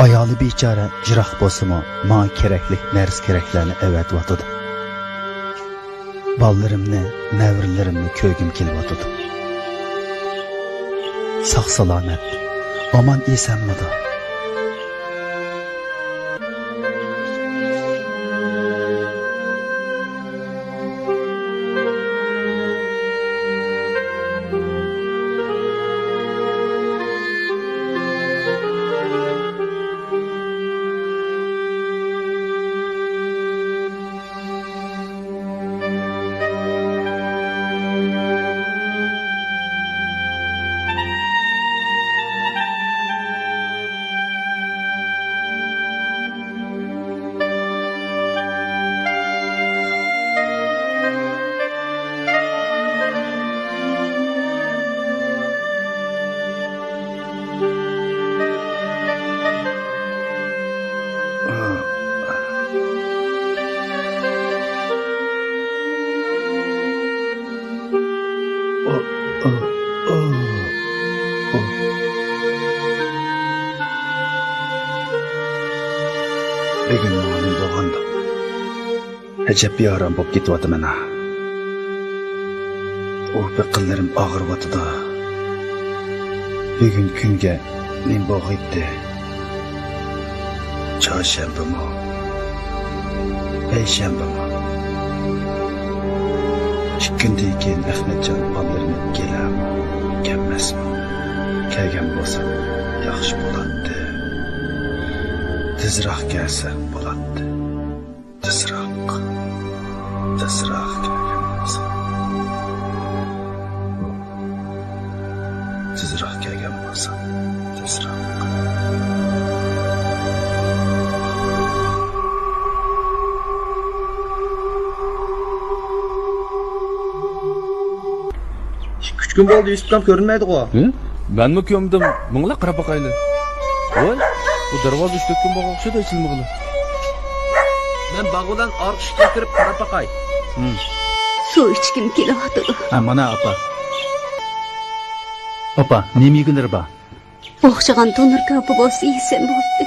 ئايالى بىچارە يىراق بولسىمۇ، ماڭا كېرەكلىك نەرسە-كېرەكلەرنى ئەۋەتىۋاتىدۇ. بالىلىرىمنى، نەۋرىلىرىمنى كۆرگۈم كېلىۋاتىدۇ. ساق-سالامەت، ئامان-ئېسەنمىدۇ؟ بۈگۈن ماڭا نېمە بولغاندۇ؟ ئەجەب بىئارام بولۇپ كېتىۋاتىمەن ھە. ئۇ بېقىنلىرىم ئاغرىۋاتىدۇ. بۈگۈن كۈنگە نېمە بولغىيتتى؟ چارشەنبىمۇ؟ پەيشەنبىمۇ؟ ئىككى كۈندىن كېيىن ئەخمەتجان بالىلىرىنى كېلەرمۇ، كەلمەسمۇ؟ كەلگەن بولسا ياخشى بولاتتى. تېزراق كەلسە بولاتتى. تېزراق، تېزراق كەلگەن بولسا. تېزراق كەلگەن بولسا، تېزراق. ئىككى، ئۈچ كۈن بولدى، يۈسۈپكام كۆرۈنمەيدىغۇ. ھە؟ مەنمۇ كۆرمىدىم. مىڭلا قاراپ باقايلى. ۋاي، بۇ دەرۋازا ئۈچ، تۆت كۈن بولغان ئوخشايدۇ ئېچىلمىغىلى. مەن باغ بىلەن ئارقا ئىشىككە كىرىپ قاراپ باقاي. ھىم. سۇ ئىچكۈم كېلىۋاتىدۇ. ھە، مانا، ئاپا. ئاپا، نېمە يېگۈلىرى بار؟ ئوخشىغان تونۇر كاۋىپى بولسا يېسەم بولدى.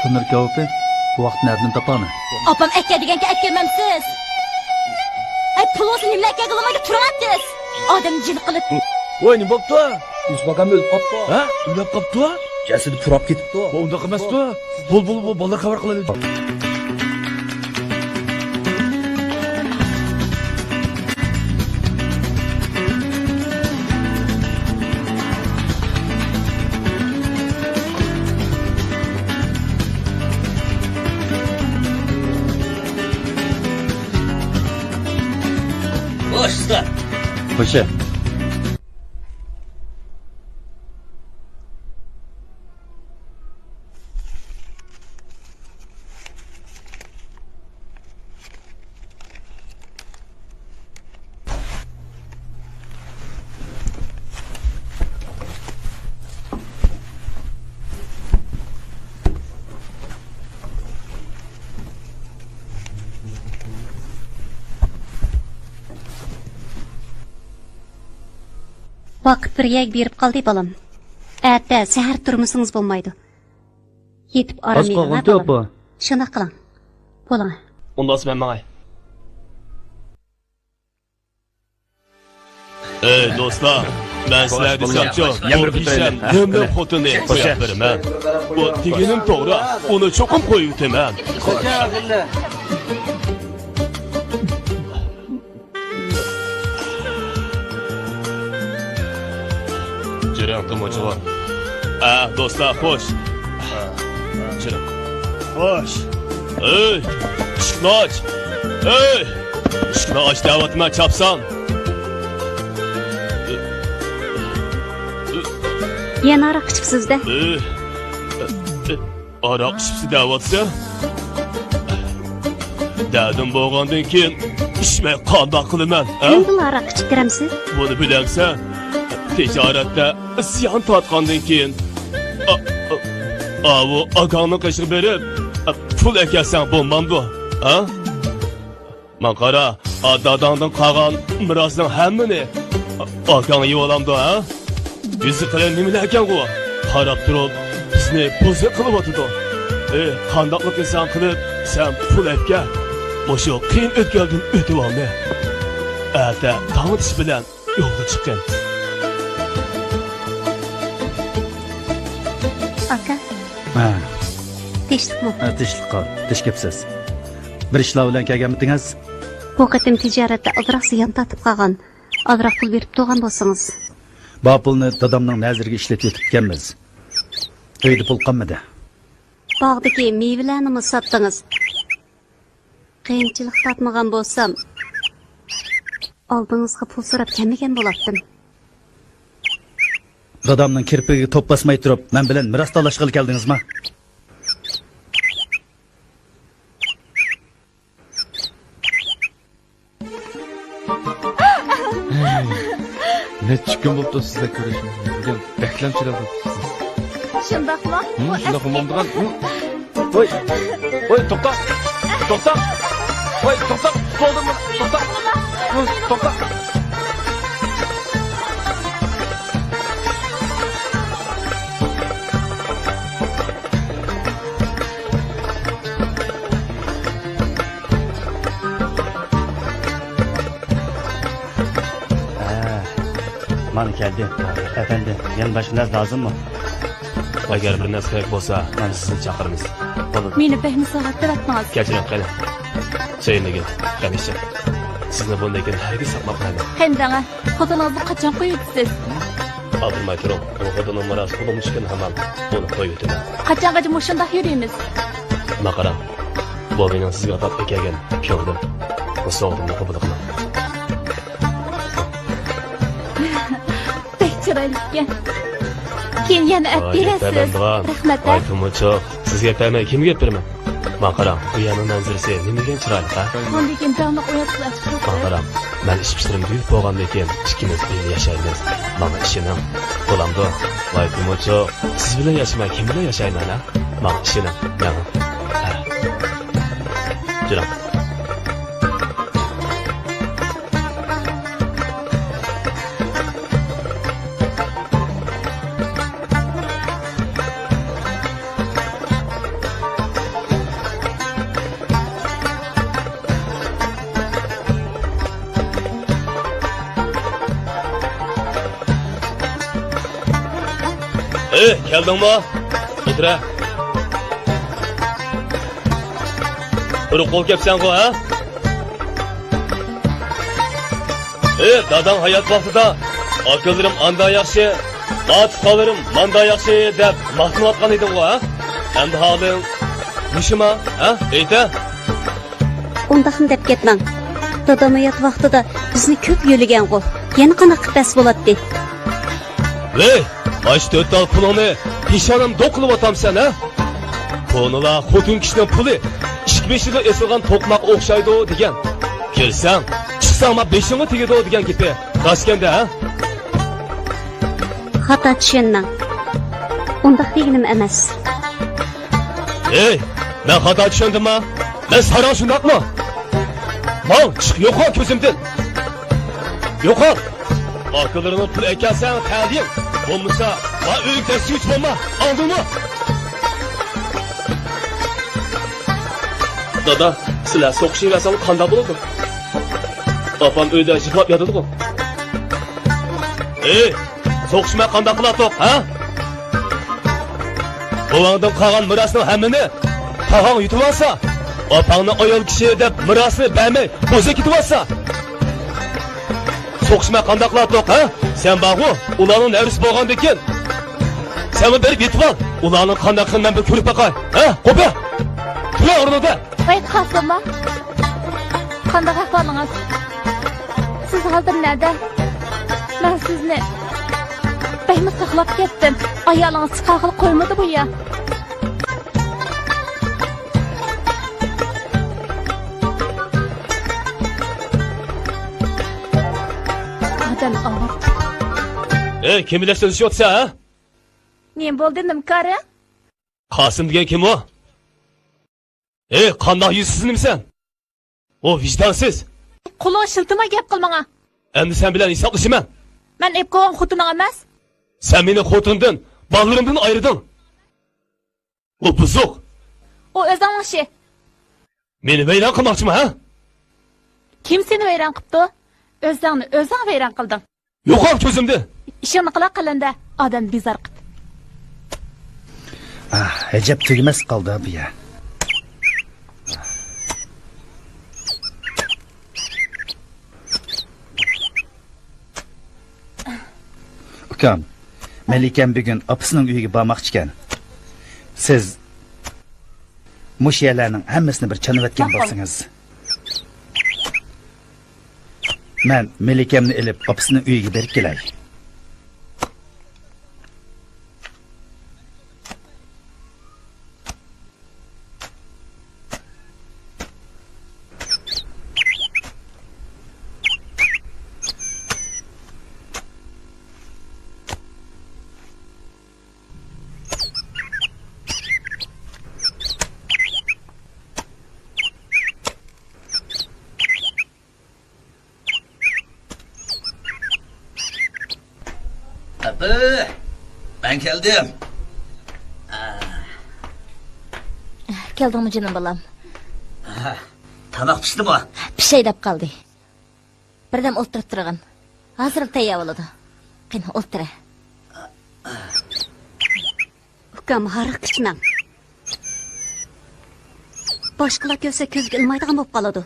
تونۇر كاۋىپى؟ بۇ ۋاقىت نەدىن تاپامەن؟ ئاپام ئەكە دېگەنكەن ئەكەلمەمسىز؟ ئەي، پۇل بولسا نېمىلا ئەكەلگىلى بولمايدۇ، تۇرۇڭ ئەتىس. ئادەمنى جىلە قىلىپ. ۋاي، نېمە بوپتۇ؟ يۈسۈپ ئاكام ئۆلۈپ قاپتۇ. ھە؟ ئۆلۈپ قاپتۇ؟ جەسىتى پۇراپ كېتىپتۇ. ئۇنداق ئەمەستۇ. بول، بول، بول، بالىلار خەۋەر قىلايلى. خوش، ئۇستا. خوش. ۋاقىت بىر يەرگە بېرىپ قالدى، بالام. ئەتە سەھەر تۇرمىسىڭىز بولمايدۇ. يېتىپ ئارام ئېلىڭ، ھە، بالام. شۇنداق قىلىڭ. بولۇڭ. ئۇنداق مەن ماڭاي. ئەي دوستلار، مەن سىلەرگە دېسەمچۇ، بۇ پېشەم نېمىنىڭ خوتۇنى قويۇپ بېرىمەن. بۇ دېگىنىم توغرا، ئۇنى چوقۇم قويۇۋېتىمەن. جۈرۈڭ، تۇمۇچىغا. ئە، دوستلار، خوش. جۈرۈڭ. خوش. ئەي، ئىشىكنى ئاچ. ئەي، ئىشىكنى ئاچ دەۋاتىمەن، چاپسان. يەنە ھاراق ئىچىپسىز-دە. ئەي. ئاراق ئىچىپسىز دەۋاتىسەن؟ دەردىم بولغاندىن كېيىن ئىچمەي قانداق قىلىمەن، ھە؟ نېمىدىلا ھاراق ئىچىپ كىرەمسىز؟ بۇنى بىلەمسەن؟ تىجارەتتە زىيان تارتقاندىن كېيىن، ئا-، ئا-، ئاۋۇ ئاكاڭنىڭ قېشىغا بېرىپ، پۇل ئەكەلسەڭ بولمامدۇ، ھە؟ ماڭا قارا، ئاتا-داداڭدىن قالغان مىراسنىڭ ھەممىنى ئاكاڭ يېۋالامدۇ، ھە؟ يۈزى قېلىن نېمىلەركەنغۇ؟ قاراپ تۇرۇپ، بىزنى بوزەك قىلىۋاتىدۇ. ئېي، قانداقلا قىلساڭ قىلىپ، سەن پۇل ئەپكە. مۇشۇ قىيىن ئۆتكەلدىن ئۆتۈۋالدى. ئەتە تاڭ ئېتىش بىلەن يولغا چىققىن. ئاكا. ھە. تىنچلىقمۇ؟ ھە، تىنچلىق قال. تىنچ گەپسىز. بىر ئىشلار بىلەن كەلگەنمىدىڭىز؟ بۇ قېتىم تىجارەتتە ئازراق زىيان تارتىپ قالغان. ئازراق پۇل بېرىپ تۇرغان بولسىڭىز. بار پۇلنى دادامنىڭ نەزىرىگە ئىشلىتىۋېتىپتىكەنمىز. ئۆيدە پۇل قالمىدى. باغدىكى مېۋىلەرنىمۇ ساتتىڭىز. قىيىنچىلىق تارتمىغان بولسام، ئالدىڭىزغا پۇل سوراپ كەلمىگەن بولاتتىم. دادامنىڭ كىرپىكىگە توپ باسماي تۇرۇپ، مەن بىلەن مىراس تالاشقىلى كەلدىڭىزما؟ نەچچە كۈن بوپتۇ سىزدەك كۆرۈشمىگىلى. بۈگۈن بەكلەم چىرايلىق بوپسىز. شۇنداقمۇ؟ ھىم، شۇنداق بولمامدىغان. ھىم. ۋاي، ۋاي، توختا، توختا، ۋاي، توختا، تۇتۇۋالدىم، توختا، ھىم، توختا. مانا كەلدى. ئەپەندى، يەنە باشقا نەرسە لازىممۇ؟ ئەگەر بىر نەرسە كېرەك بولسا، مانا سىزنى چاقىرىمىز. بولىدۇ. مېنى بەكمۇ ساغلىتىۋەتتىڭىز. كەچۈرۈڭ، قېنى. سۆيۈنگىل، قېنى ئىچىڭ. سىزنى بۇندىن كېيىن ھەرگىز ساقلاپ قالمايمەن. قېنى دەڭە، خوتۇنىڭىزنى قاچان قويۇۋېتىسىز؟ ئالدىرىماي تۇرۇڭ، ئۇ خوتۇنۇم راست، قولۇمدىن چۈشكەن ھامان ئۇنى قويۇۋېتىمەن. قاچانغىچە مۇشۇنداق يۈرىمىز؟ ماڭا قاراڭ، بۇ مېنىڭ سىزگە ئاتاپ ئەكەلگەن كۆڭلۈم. بۇ سوۋغىتىمنى قوبۇل قىلىڭ. بەك چىرايلىق ئىكەن. كېيىن يەنە ئەپ بېرەرسىز. رەھمەت، ھە؟ ۋاي تۇمۇچۇق، سىزگە ئەپ بەرمەي كىمگە ئەپ بېرىمەن؟ ماڭا قاراڭ، بۇ يەرنىڭ مەنزىرىسى نېمە دېگەن چىرايلىق، ھە؟ ئۇندىن كېيىن داڭلىق ئۇياتسىز ئاچىقىپ. ماڭا قاراڭ، مەن ئىش-پۇشلىرىم تۈگىدى بولغاندىن كېيىن ئىككىمىز بىللە ياشايمىز. ماڭا ئىشىنىڭ. بولامدۇ؟ ۋاي تۇمۇچۇق، سىز بىلەن ياشىماي كىم بىلەن ياشايمەن، ھە؟ ماڭا ئىشىنىڭ، مېڭىڭ. ھە. جۈرۈڭ. ئېي، كەلدىڭمۇ؟ ئولتۇرە. قۇرۇق قول كەپسەنغۇ، ھە؟ ئېي، داداڭ ھايات ۋاقتىدا، «ئاكىلىرىم ئاندا ياخشى، ئاتا-ئانىلىرىم ماندا ياخشى» دەپ ماختىنىۋاتقان ئىدىڭغۇ، ھە؟ ئەمدى ھالىڭ مۇشۇما، ھە؟ ئېيتە. ئۇنداقنى دەپ كەتمەڭ. دادام ھايات ۋاقتىدا بىزنى كۆپ يۆلىگەنغۇ. يەنە قانداق قىلىپ پەس بولاتتى؟ ۋەي، ئاشۇ تۆت تال پۇلۇڭنى پېشانەم دوق قىلىۋاتامسەن، ھە؟ كونىلار خوتۇن كىشىنىڭ پۇلى ئىككى بېشىدا ئېسىلغان توقماققا ئوخشايدۇ دېگەن. كىرسەڭ، چىقساڭ ما بېشىڭغا تېگىدۇ دېگەن گېپى راستكەندە، ھە؟ خاتا چۈشەنمەڭ. ئۇنداق دېگىنىم ئەمەس. ھېي، مەن خاتا چۈشەندىمما؟ مەن ساراڭ شۇنداقمۇ؟ ماڭ، چىق يوقال كۆزۈمدىن. يوقال. ئاكىلىرىڭنىڭ پۇل ئەكەلسەڭ تەلىيىڭ. بولمىسا، ما ئۆيگە تەكشۈرۈش بولما. ئاڭلىدىڭمۇ؟ دادا، سىلەر سوقۇشۇۋەرسەڭلار قانداق بولىدۇ؟ ئاپام ئۆيدە يىغلاپ ياتىدىغۇ. ھېي! سوقۇشماي قانداق قىلاتتۇق، ھە؟ بوۋاڭدىن قالغان مىراسنىڭ ھەممىنى تاغاڭ يۇتۇۋالسا، ئاپاڭنى ئايال كىشى دەپ مىراسنى بەرمەي بوزەك كېتىۋالسا، سوقۇشماي قانداق قىلاتتۇق، ھە؟ سەن بارغۇ، ئۇلارنىڭ نەۋرىسى بولغاندىكىن، سەنمۇ بېرىپ يېتىۋال. ئۇلارنىڭ قانداق قىلىپ مەن بىر كۆرۈپ باقاي، ھە؟ قوپە! تۇرۇڭ ئورنىڭدا! ۋاي قاسىمما، قانداق ئەھۋالىڭىز؟ سىز ھازىر نەدە؟ مەن سىزنى بەكمۇ ساقلاپ كەتتىم. ئايالىڭىز چىقارغىلى قويمىدى بۇ يا. ئادەم ئاۋارە. ئەي، كىم بىلەن سۆزلىشىۋاتىسەن، ھە؟ نېمە بولدى، نېمە كارى؟ قاسىم دېگەن كىم ئۇ؟ ئەي، قانداق يۈزسىز نېمىسەن؟ ئۇ ۋىجدانسىز. قولۇڭنى شىلتىماي گەپ قىل ماڭا. ئەمدى سەن بىلەن ھېسابلىشىمەن. مەن ئېلىپ قويغان خوتۇنۇڭ ئەمەس. سەن مېنى خوتۇندىن، بالىلىرىمدىن ئايرىدىڭ. ئۇ بۇزۇق. ئۇ ئۆزۈڭنىڭ ئىشى. مېنى ۋەيران قىلماقچىمۇ، ھە؟ كىم سېنى ۋەيران قىپتۇ؟ ئۆزۈڭنى ئۆزۈڭ ۋەيران قىلدىڭ. يوقال كۆزۈمدىن! ئىشىڭنى قىلا قېلىندە، ئادەم بىزار قىپ. ئاھ، ئەجەب تۈگىمەس قالدى بۇ يەر. ئۇكام، مەلىكەم بۈگۈن ئاپىسىنىڭ ئۆيىگە بارماقچىكەن. سىز مۇشۇ يەرلەرنىڭ ھەممىسىنى بىر چانىۋەتكەن بولسىڭىز. مەن مەلىكەمنى ئېلىپ ئاپىسىنىڭ ئۆيىگە بېرىپ كېلەي. ئاپا، مەن كەلدىم. كەلدىڭمۇ جېنىم بالام؟ تاماق پىشتىمۇ؟ پىشاي دەپ قالدى. بىردەم ئولتۇرۇپ تۇرغىن. ھازىرلا تەييار بولىدۇ. قېنى، ئولتۇرە. ئۇكام، ھاراق ئىچمەڭ. باشقىلار كۆرسە، كۆزگە ئىلمايدىغان بولۇپ قالىدۇ.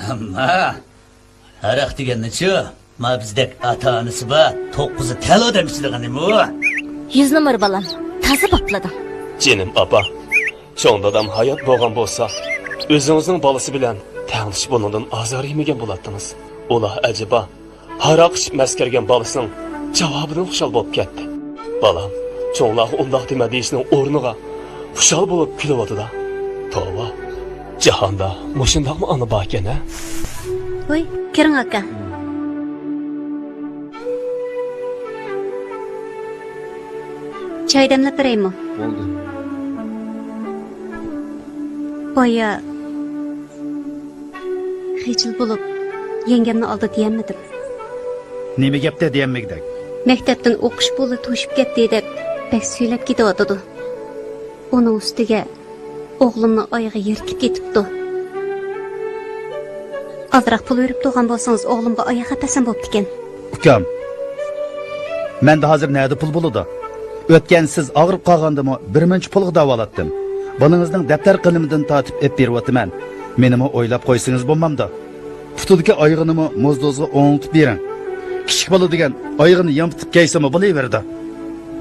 ئەمما ھاراق دېگەننىچۇ، ما بىزدەك ئاتا-ئانىسى بار، توققۇزى تەل ئادەم ئىچىدىغىنىمۇ؟ يۈز نومۇر بالام، تازا باپلىدىڭ. جېنىم ئاپا، چوڭ دادام ھايات بولغان بولسا، ئۆزىڭىزنىڭ بالىسى بىلەن تەڭلىشىپ ئۇنىڭدىن ئازار يېمىگەن بولاتتىڭىز. ئۇلار ئەجەبا ھاراق ئىچىپ مەسكەرگەن بالىسىنىڭ جاۋابىدىن خۇشال بولۇپ كەتتى. بالام، چوڭلارغا ئۇنداق دېمە دېيىشنىڭ ئورنىغا خۇشال بولۇپ كۈلۈۋاتىدۇ. توۋا، جاھاندا مۇشۇنداقمۇ ئانا باركەن ھە؟ ۋوي، كىرىڭ ئاكا. چاي دەملەپ بېرەيمۇ؟ بولدى. بايا خىجىل بولۇپ، يەڭگەمنى ئالدى دېيەلمىدىم. نېمە گەپتە دېيەلمىگۈدەك؟ مەكتەپتىن ئوقۇش پۇلى توشۇپ كەتتى دەپ، بەك سۈيلەپ كېتىۋاتىدۇ. ئۇنىڭ ئۈستىگە ئوغلۇمنىڭ ئايىغى يىرتىلىپ كېتىپتۇ. ئازراق پۇل بېرىپ تۇرغان بولسىڭىز، ئوغلۇمغا ئاياغ ئەپەسەم بوپتىكەن. ئۇكام، مەندە ھازىر نەدە پۇل بولىدۇ؟ ئۆتكەن سىز ئاغرىپ قالغاندىمۇ بىر مۇنچە پۇلغا داۋالاتتىم. بالىڭىزنىڭ دەپتەر قېلىمىدىن تارتىپ ئېلىپ بېرىۋاتىمەن. مېنىمۇ ئويلاپ قويسىڭىز بولمامدۇ؟ پۇتىدىكى ئايىغىنىمۇ موزدوزغا ئوڭلىتىپ بېرىڭ. كىچىك بالا دېگەن ئايىغىنى يامپىتىپ كەيسىمۇ بولۇۋېرىدۇ.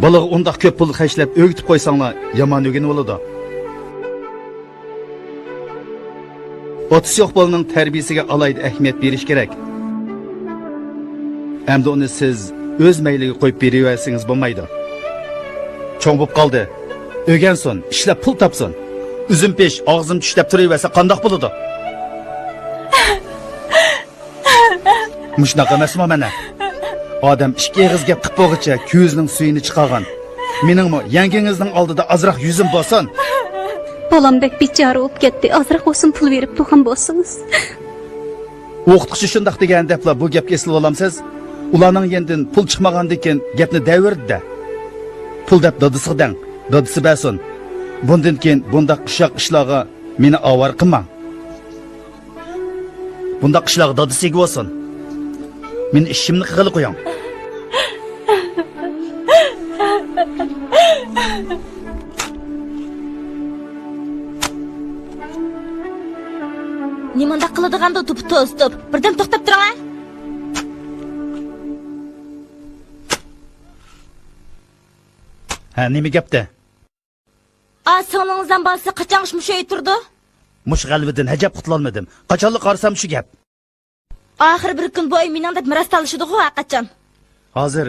بالىغا ئۇنداق كۆپ پۇل خەجلەپ ئۆگىتىپ قويساڭلار يامان ئۆگىنىۋالىدۇ. ئاتىسى يوق بالىنىڭ تەربىيىسىگە ئالاھىدە ئەھمىيەت بېرىش كېرەك. ئەمدى ئۇنى سىز ئۆز مەيلىگە قويۇپ بېرىۋەرسىڭىز بولمايدۇ. چوڭ بوپ قالدى. ئۆگەنسۇن، ئىشلەپ پۇل تاپسۇن. ئۈزۈم پىش، ئاغزىم چۈش دەپ تۇرۇۋەرسە قانداق بولىدۇ؟ مۇشۇنداق ئەمەسمۇ مانا؟ ئادەم ئىككى ئېغىز گەپ قىپ بولغۇچە كۆزىنىڭ سۈيىنى چىقارغان. مېنىڭمۇ يەڭگىڭىزنىڭ ئالدىدا ئازراق يۈزۈم بولسۇن. بالام بەك بىچارە بولۇپ كەتتى، ئازراق بولسۇن پۇل بېرىپ تۇرغان بولسىڭىز. ئوقۇتقۇچى شۇنداق دېگەن دەپلا بۇ گەپكە ئېسىلىۋالامسىز؟ ئۇلارنىڭ يېنىدىن پۇل چىقمىغاندىكىن گەپنى دەۋردى-دە. پۇل دەپ دادىسىغا دەڭ، دادىسى بەرسۇن. بۇندىن كېيىن بۇنداق ئۇششاق ئىشلارغا مېنى ئاۋارە قىلماڭ. بۇنداق ئىشلارغا دادىسى ئىگە بولسۇن. مېنى ئىشىمنى قىلغىلى قويۇڭ. نېمانداق قىلىدىغاندۇ توپا توزۇتۇپ؟ بىردەم توختاپ تۇرۇڭ ھە! ھە، نېمە گەپتە؟ ئا، سىڭلىڭىزنىڭ بالىسى قاچانغىچە مۇشۇ ئۆيدە تۇرىدۇ؟ مۇشۇ غەلۋىدىن ئەجەب قۇتۇلالمىدىم. قاچانلا قارىسام شۇ گەپ. ئاخىرى بىر كۈن بۇ ئۆي مېنىڭ دەپ مىراس تالىشىدىغۇ ھەرقاچان. ھازىر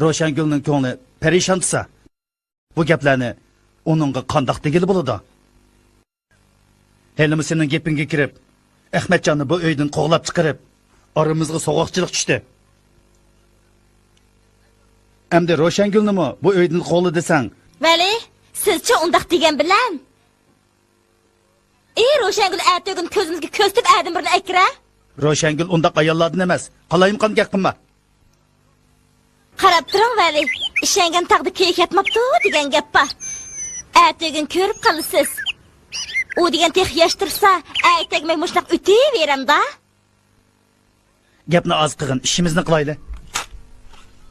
روشەنگۈلنىڭ كۆڭلى پەرىشان تۇرسا، بۇ گەپلەرنى ئۇنىڭغا قانداق دېگىلى بولىدۇ؟ ھېلىمۇ سېنىڭ گېپىڭگە كىرىپ، ئەخمەتجاننى بۇ ئۆيدىن قوغلاپ چىقىرىپ، ئارىمىزغا سوغۇقچىلىق چۈشتى. ئەمدى روشەنگۈلنىمۇ بۇ ئۆيدىن قوغلا دېسەڭ. ۋەلى، سىزچە ئۇنداق دېگەن بىلەن؟ ئى، روشەنگۈل ئەتىگۈن كۆزىمىزگە كۆرسىتىپ ئەدىن بىرنى ئەكىرە. روشەنگۈل ئۇنداق ئاياللاردىن ئەمەس. قالايمىقان گەپ قىلما. قاراپ تۇرۇڭ ۋەلى، ئىشەنگەن تاغدا كېيىك ياتماپتۇ دېگەن گەپ بار. ئەتىگۈن كۆرۈپ قالىسىز. ئۇ دېگەن تېخى ياش تۇرسا، ئەي تەگمەي مۇشۇنداق ئۆتۈۋېرەمدا. گەپنى ئاز قىلغىن، ئىشىمىزنى قىلايلى.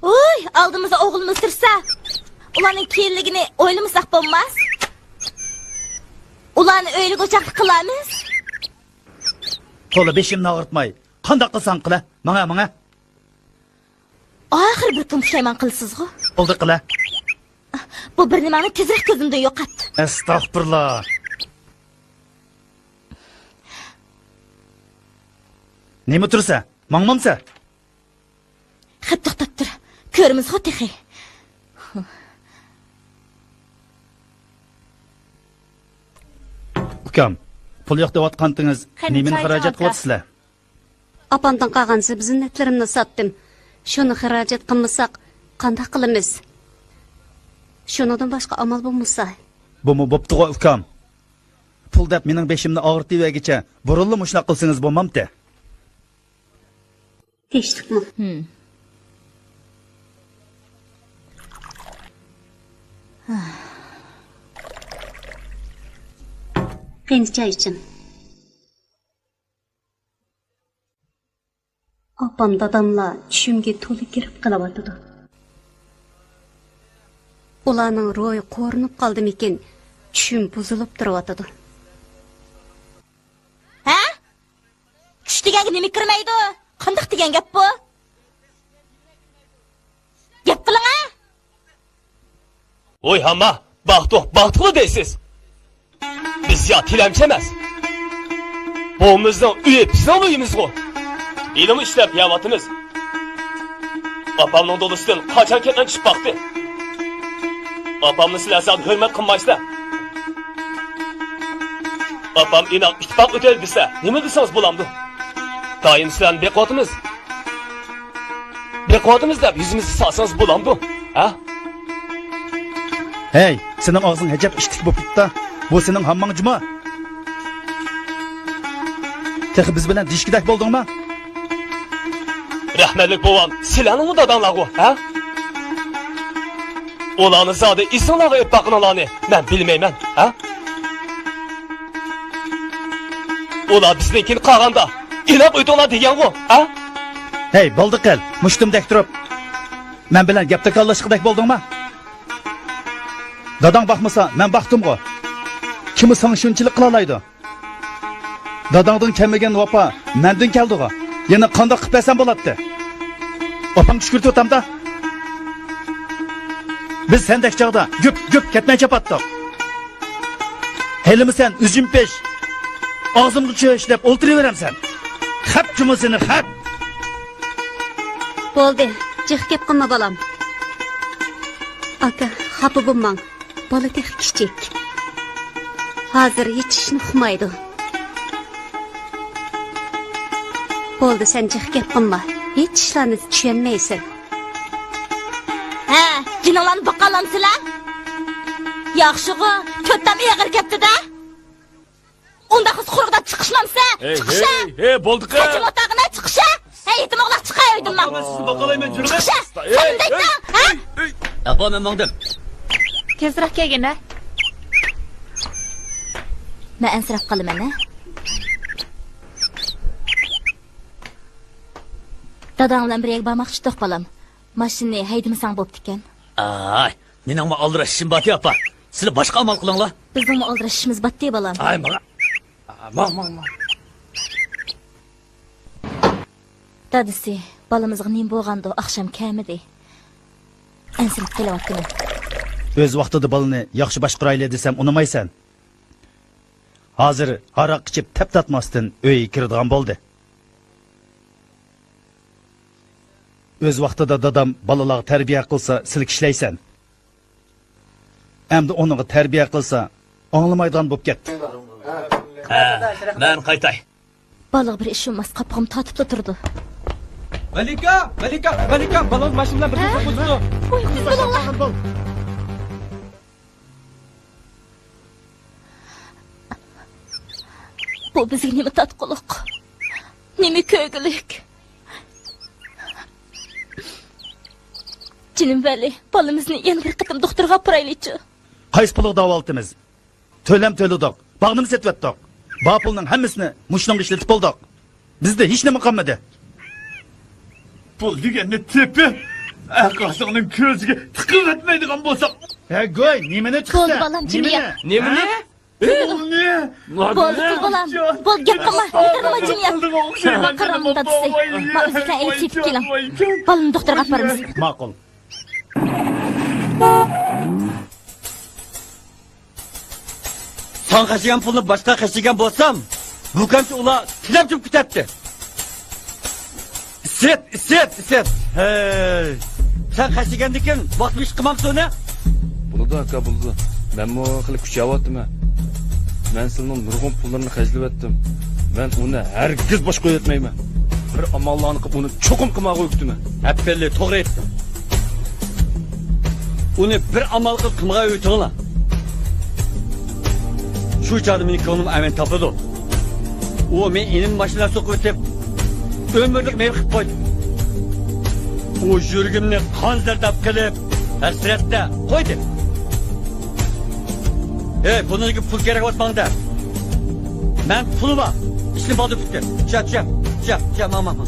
ۋوي، ئالدىمىزدا ئوغلىمىز تۇرسا، ئۇلارنىڭ كېيىنلىكىنى ئويلىمىساق بولماس. ئۇلارنى ئۆيلۈك ئوچاقلىق قىلارمىز. تولا بېشىمنى ئاغرىتماي، قانداق قىلساڭ قىلە، ماڭە، ماڭە. ئاخىر بىر كۈن پۇشايمان قىلىسىزغۇ؟ بولدى قىلە. بۇ بىر نېمەڭنى تېزرەك كۆزۈمدىن يوقات. ئەستەغپۇرۇللا. نېمە تۇرسا؟ ماڭمامسا؟ خەپ توختاپ تۇر. كۆرىمىزغۇ تېخى. ئۇكام، پۇل يوق دەۋاتقانتىڭىز، قېنى، نېمىنى خىراجەت قىلىۋاتىسىلەر؟ ئاپامدىن قالغان زىبۇ-زىننەتلىرىمنى ساتتىم. شۇنى خىراجەت قىلمىساق، قانداق قىلىمىز؟ شۇنىڭدىن باشقا ئامال بولمىسا. بۇمۇ بوپتىغۇ، ئۇكام. پۇل دەپ مېنىڭ بېشىمنى ئاغرىتىۋەرگىچە بۇرۇنلا مۇشۇنداق قىلسىڭىز بولمامتى؟ تىنچلىقمۇ؟ ھىم. قېنى، چاي ئىچىڭ. ئاپا، ئاپام، داداملار چۈشۈمگە تولا كىرىپ قېلىۋاتىدۇ. ئۇلارنىڭ روھى قورۇنۇپ قالدىمىكىن، چۈشۈم بۇزۇلۇپ تۇرۇۋاتىدۇ. ھە؟ چۈش دېگەنگە نېمە كىرمەيدۇ؟ قانداق دېگەن گەپ بۇ؟ گەپ قىلىڭە! ۋوي ھامما، باقتۇق، باقتۇقلا دەيسىز. بىز يا تىلەمچى ئەمەس. بۇ بىزنىڭ ئۆيى، بىزنىڭ ئۆيىمىزغۇ. ھېلىمۇ ئىشلەپ يەۋاتىمىز. ئاپامنىڭ دولىسىدىن قاچان كەتمەن چۈشۈپ باقتى. ئاپامنى سىلەر زادى ھۆرمەت قىلمايسىلەر. ئاپام ئىناق ئىتتىپاق ئۆتەيلى دېسە، نېمە دېسىڭىز بولامدۇ؟ دائىم سىلەرنى بېقىۋاتىمىز. بېقىۋاتىمىز دەپ يۈزىمىزگە سالسىڭىز بولامدۇ؟ ھە؟ ھەي، سېنىڭ ئاغزىڭ ئەجەب ئىتتىك بولۇپ كېتىپتۇ. بۇ سېنىڭ ھامماڭ جۇمۇ. تېخى بىز بىلەن دېيىشكۈدەك بولدۇڭمۇ؟ رەھمەتلىك بوۋام، سىلەرنىڭمۇ داداڭلارغۇ، ھە؟ ئۇلارنى زادى ئېسىڭلارغا ئېلىپ باققىنىڭلارنى مەن بىلمەيمەن، ھە؟ ئۇلار بىزنىڭكىنى قالغاندا ئىناق ئۆتۈڭلار دېگەنغۇ، ھە؟ ھەي، بولدى قىل، مۇشتۇمدەك تۇرۇپ، مەن بىلەن گەپ تاكاللاشقۇدەك بولدۇڭما؟ داداڭ باقمىسا، مەن باقتىمغۇ. كىممۇ ساڭا شۇنچىلىك قىلالايدۇ؟ داداڭدىن كەلمىگەن ۋاپا مەندىن كەلدىغۇ. يەنە قانداق قىلىپ بەرسەم بولاتتى؟ ئاپاڭ چۈشكۈرتۈۋاتامدا. بىز سەندەك چاغدا گۈپ-گۈپ كەتمەي چاپاتتۇق. ھېلىمۇ سەن ئۈزۈم پىش، ئاغزىمغا چۈش دەپ ئولتۇرۇۋېرەمسەن. خەپ جۇمۇ سېنى، خەپ! بولدى، جىق گەپ قىلما، بالام. ئاكا، خاپا بولماڭ. بالا تېخى كىچىك. ھازىر ھېچ ئىشنى ئۇقمايدۇ. بولدى، سەن جىق گەپ قىلما. ھېچ ئىشلارنى چۈشەنمەيسەن. ھە، جېنىڭلارنى باقالامسىلەر؟ ياخشىغۇ، تۆت تام ئېغىر كەتتى-دە. ئۇنداق قىلسا قۇرۇقداپ چىقىشمامسە؟ ھەي، چىقىشە! ھەي، ھەي، بولدى قىل! قاچىلىق ئاتاغىنە، چىقىشە! ھەي، يېتىم ئوغلان، چىقە ئۆيدىن ماڭ! مەن سىزنى باقالايمەن، جۈرمەڭ! چىقىشە! سەن دەيتتىڭ، ھە؟ ئاپا، مەن ماڭدىم. تېزرەك كەلگىنە. مەن ئەنسىرەپ قالىمەن، ھە؟ داداڭ بىلەن بىر يەرگە بارماقچىدۇق، بالام. ماشىنىنى ھەيدىمىسەڭ بوپتىكەن. ئاي، مېنىڭمۇ ئالدىراش ئىشىم بارتى، ئاپا. سىلەر باشقا ئامال قىلىڭلار. بىزنىڭمۇ ئالدىراش ئىشىمىز بارتى، بالام. ئاي، ماڭا. ئا، ماڭ، ماڭ، ماڭ. دادىسى، بالىمىزغا نېمە بولغاندۇ، ئاخشام كەلمىدى. ئەنسىرەپ قېلىۋاتىمەن. ئۆز ۋاقتىدا بالىنى ياخشى باشقۇرايلى دېسەم ئۇنىمايسەن. ھازىر ھاراق ئىچىپ تەپ تارتماستىن ئۆيگە كىرىدىغان بولدى. ئۆز ۋاقتىدا دادام بالىلارغا تەربىيە قىلسا، سىلكىشلەيسەن. ئەمدى ئۇنىڭغا تەربىيە قىلسا، ئاڭلىمايدىغان بولۇپ كەتتى. ھە، مەن قايتاي. بالىغا بىر ئىش بولماس، قاپىقىم تارتىپلا تۇرىدۇ. مەلىكە، مەلىكە، مەلىكە، بالىڭىز ماشىنا بىلەن بىر ھە؟ كەتسە بولىدۇ. ۋاي، تېز بولۇڭلار. بۇ بىزگە نېمە تارتقۇلۇق؟ نېمە كۆرگۈلۈك؟ جېنىم ۋەلى، بالىمىزنى يەنە بىر قېتىم دوختۇرغا ئاپىرايلىچۇ. قايسى پۇلغا داۋالىتىمىز؟ تۆلەم تۆلىدۇق، باغنىمۇ سېتىۋەتتۇق. بار پۇلنىڭ ھەممىسىنى مۇشۇنىڭغا ئىشلىتىپ بولدۇق. بىزدە ھېچنېمە قالمىدى. پۇل دېگەننى تېپىپ، ئەقاسىڭنىڭ كۆزىگە تىقىۋەتمەيدىغان بولساق. ھە، گۇي، نېمىنى چىقسا؟ بولدى، بالام، جىمىيە. نېمىنى؟ پۇلنى؟ بولدى، پۇل، بالام. بولدى، گەپ قىلما، يىغلىما، جىمىيە. قاراڭ، دادىسى. بالىسى كەينى چېكىپ كېلىڭ. بالىنى دوختۇرغا ئاپىرىمىز. ماقۇل. ساڭا خەجلىگەن پۇلنى باشقىلارغا خەجلىگەن بولسام، بۇ كەمچە ئۇلار تىلەپ جۈپ كېتەتتى. ئىسىت، ئىسىت، ئىسىت. ھەي. سەن خەجلىگەندىكىن ۋاقتىدا ئىش قىلمامسەن ئۇنى؟ بولىدۇ، ئاكا، بولىدۇ. مەنمۇ خېلى كۈچەۋاتىمەن. مەن سىلىنىڭ نۇرغۇن پۇللىرىنى خەجلىۋەتتىم. مەن ئۇنى ھەرگىز بوش قويۇۋەتمەيمەن. بىر ئاماللارنى قىلىپ، ئۇنى چوقۇم قىلماغا ئۆگىتىمەن. ھەپپەللى، توغرا ئېيتتىڭ. ئۇنى بىر ئامال قىلىپ قىلمىغا ئۆگىتىڭلار. شۇ چاغدا مېنىڭ كۆڭلۈم ئەمىن تاپىدۇ. ئۇ مېنى ئىنىم ماشىنا سوقۇۋېتىپ، ئۆمۈرلۈك مېيىپ قىلىپ قويدى. ئۇ يۈرىكىمنى قان زەرداب قىلىپ، ھەسرەتتە قويدى. ھەي، بۇنىڭدىكى پۇل كېرەك بولسا ماڭا دە. مەن پۇلى بار. ئىشنى بالدۇر پۈتتۈر. چۈشە، چۈشە، چۈشە، چۈشە، ماڭ، ماڭ، ماڭ.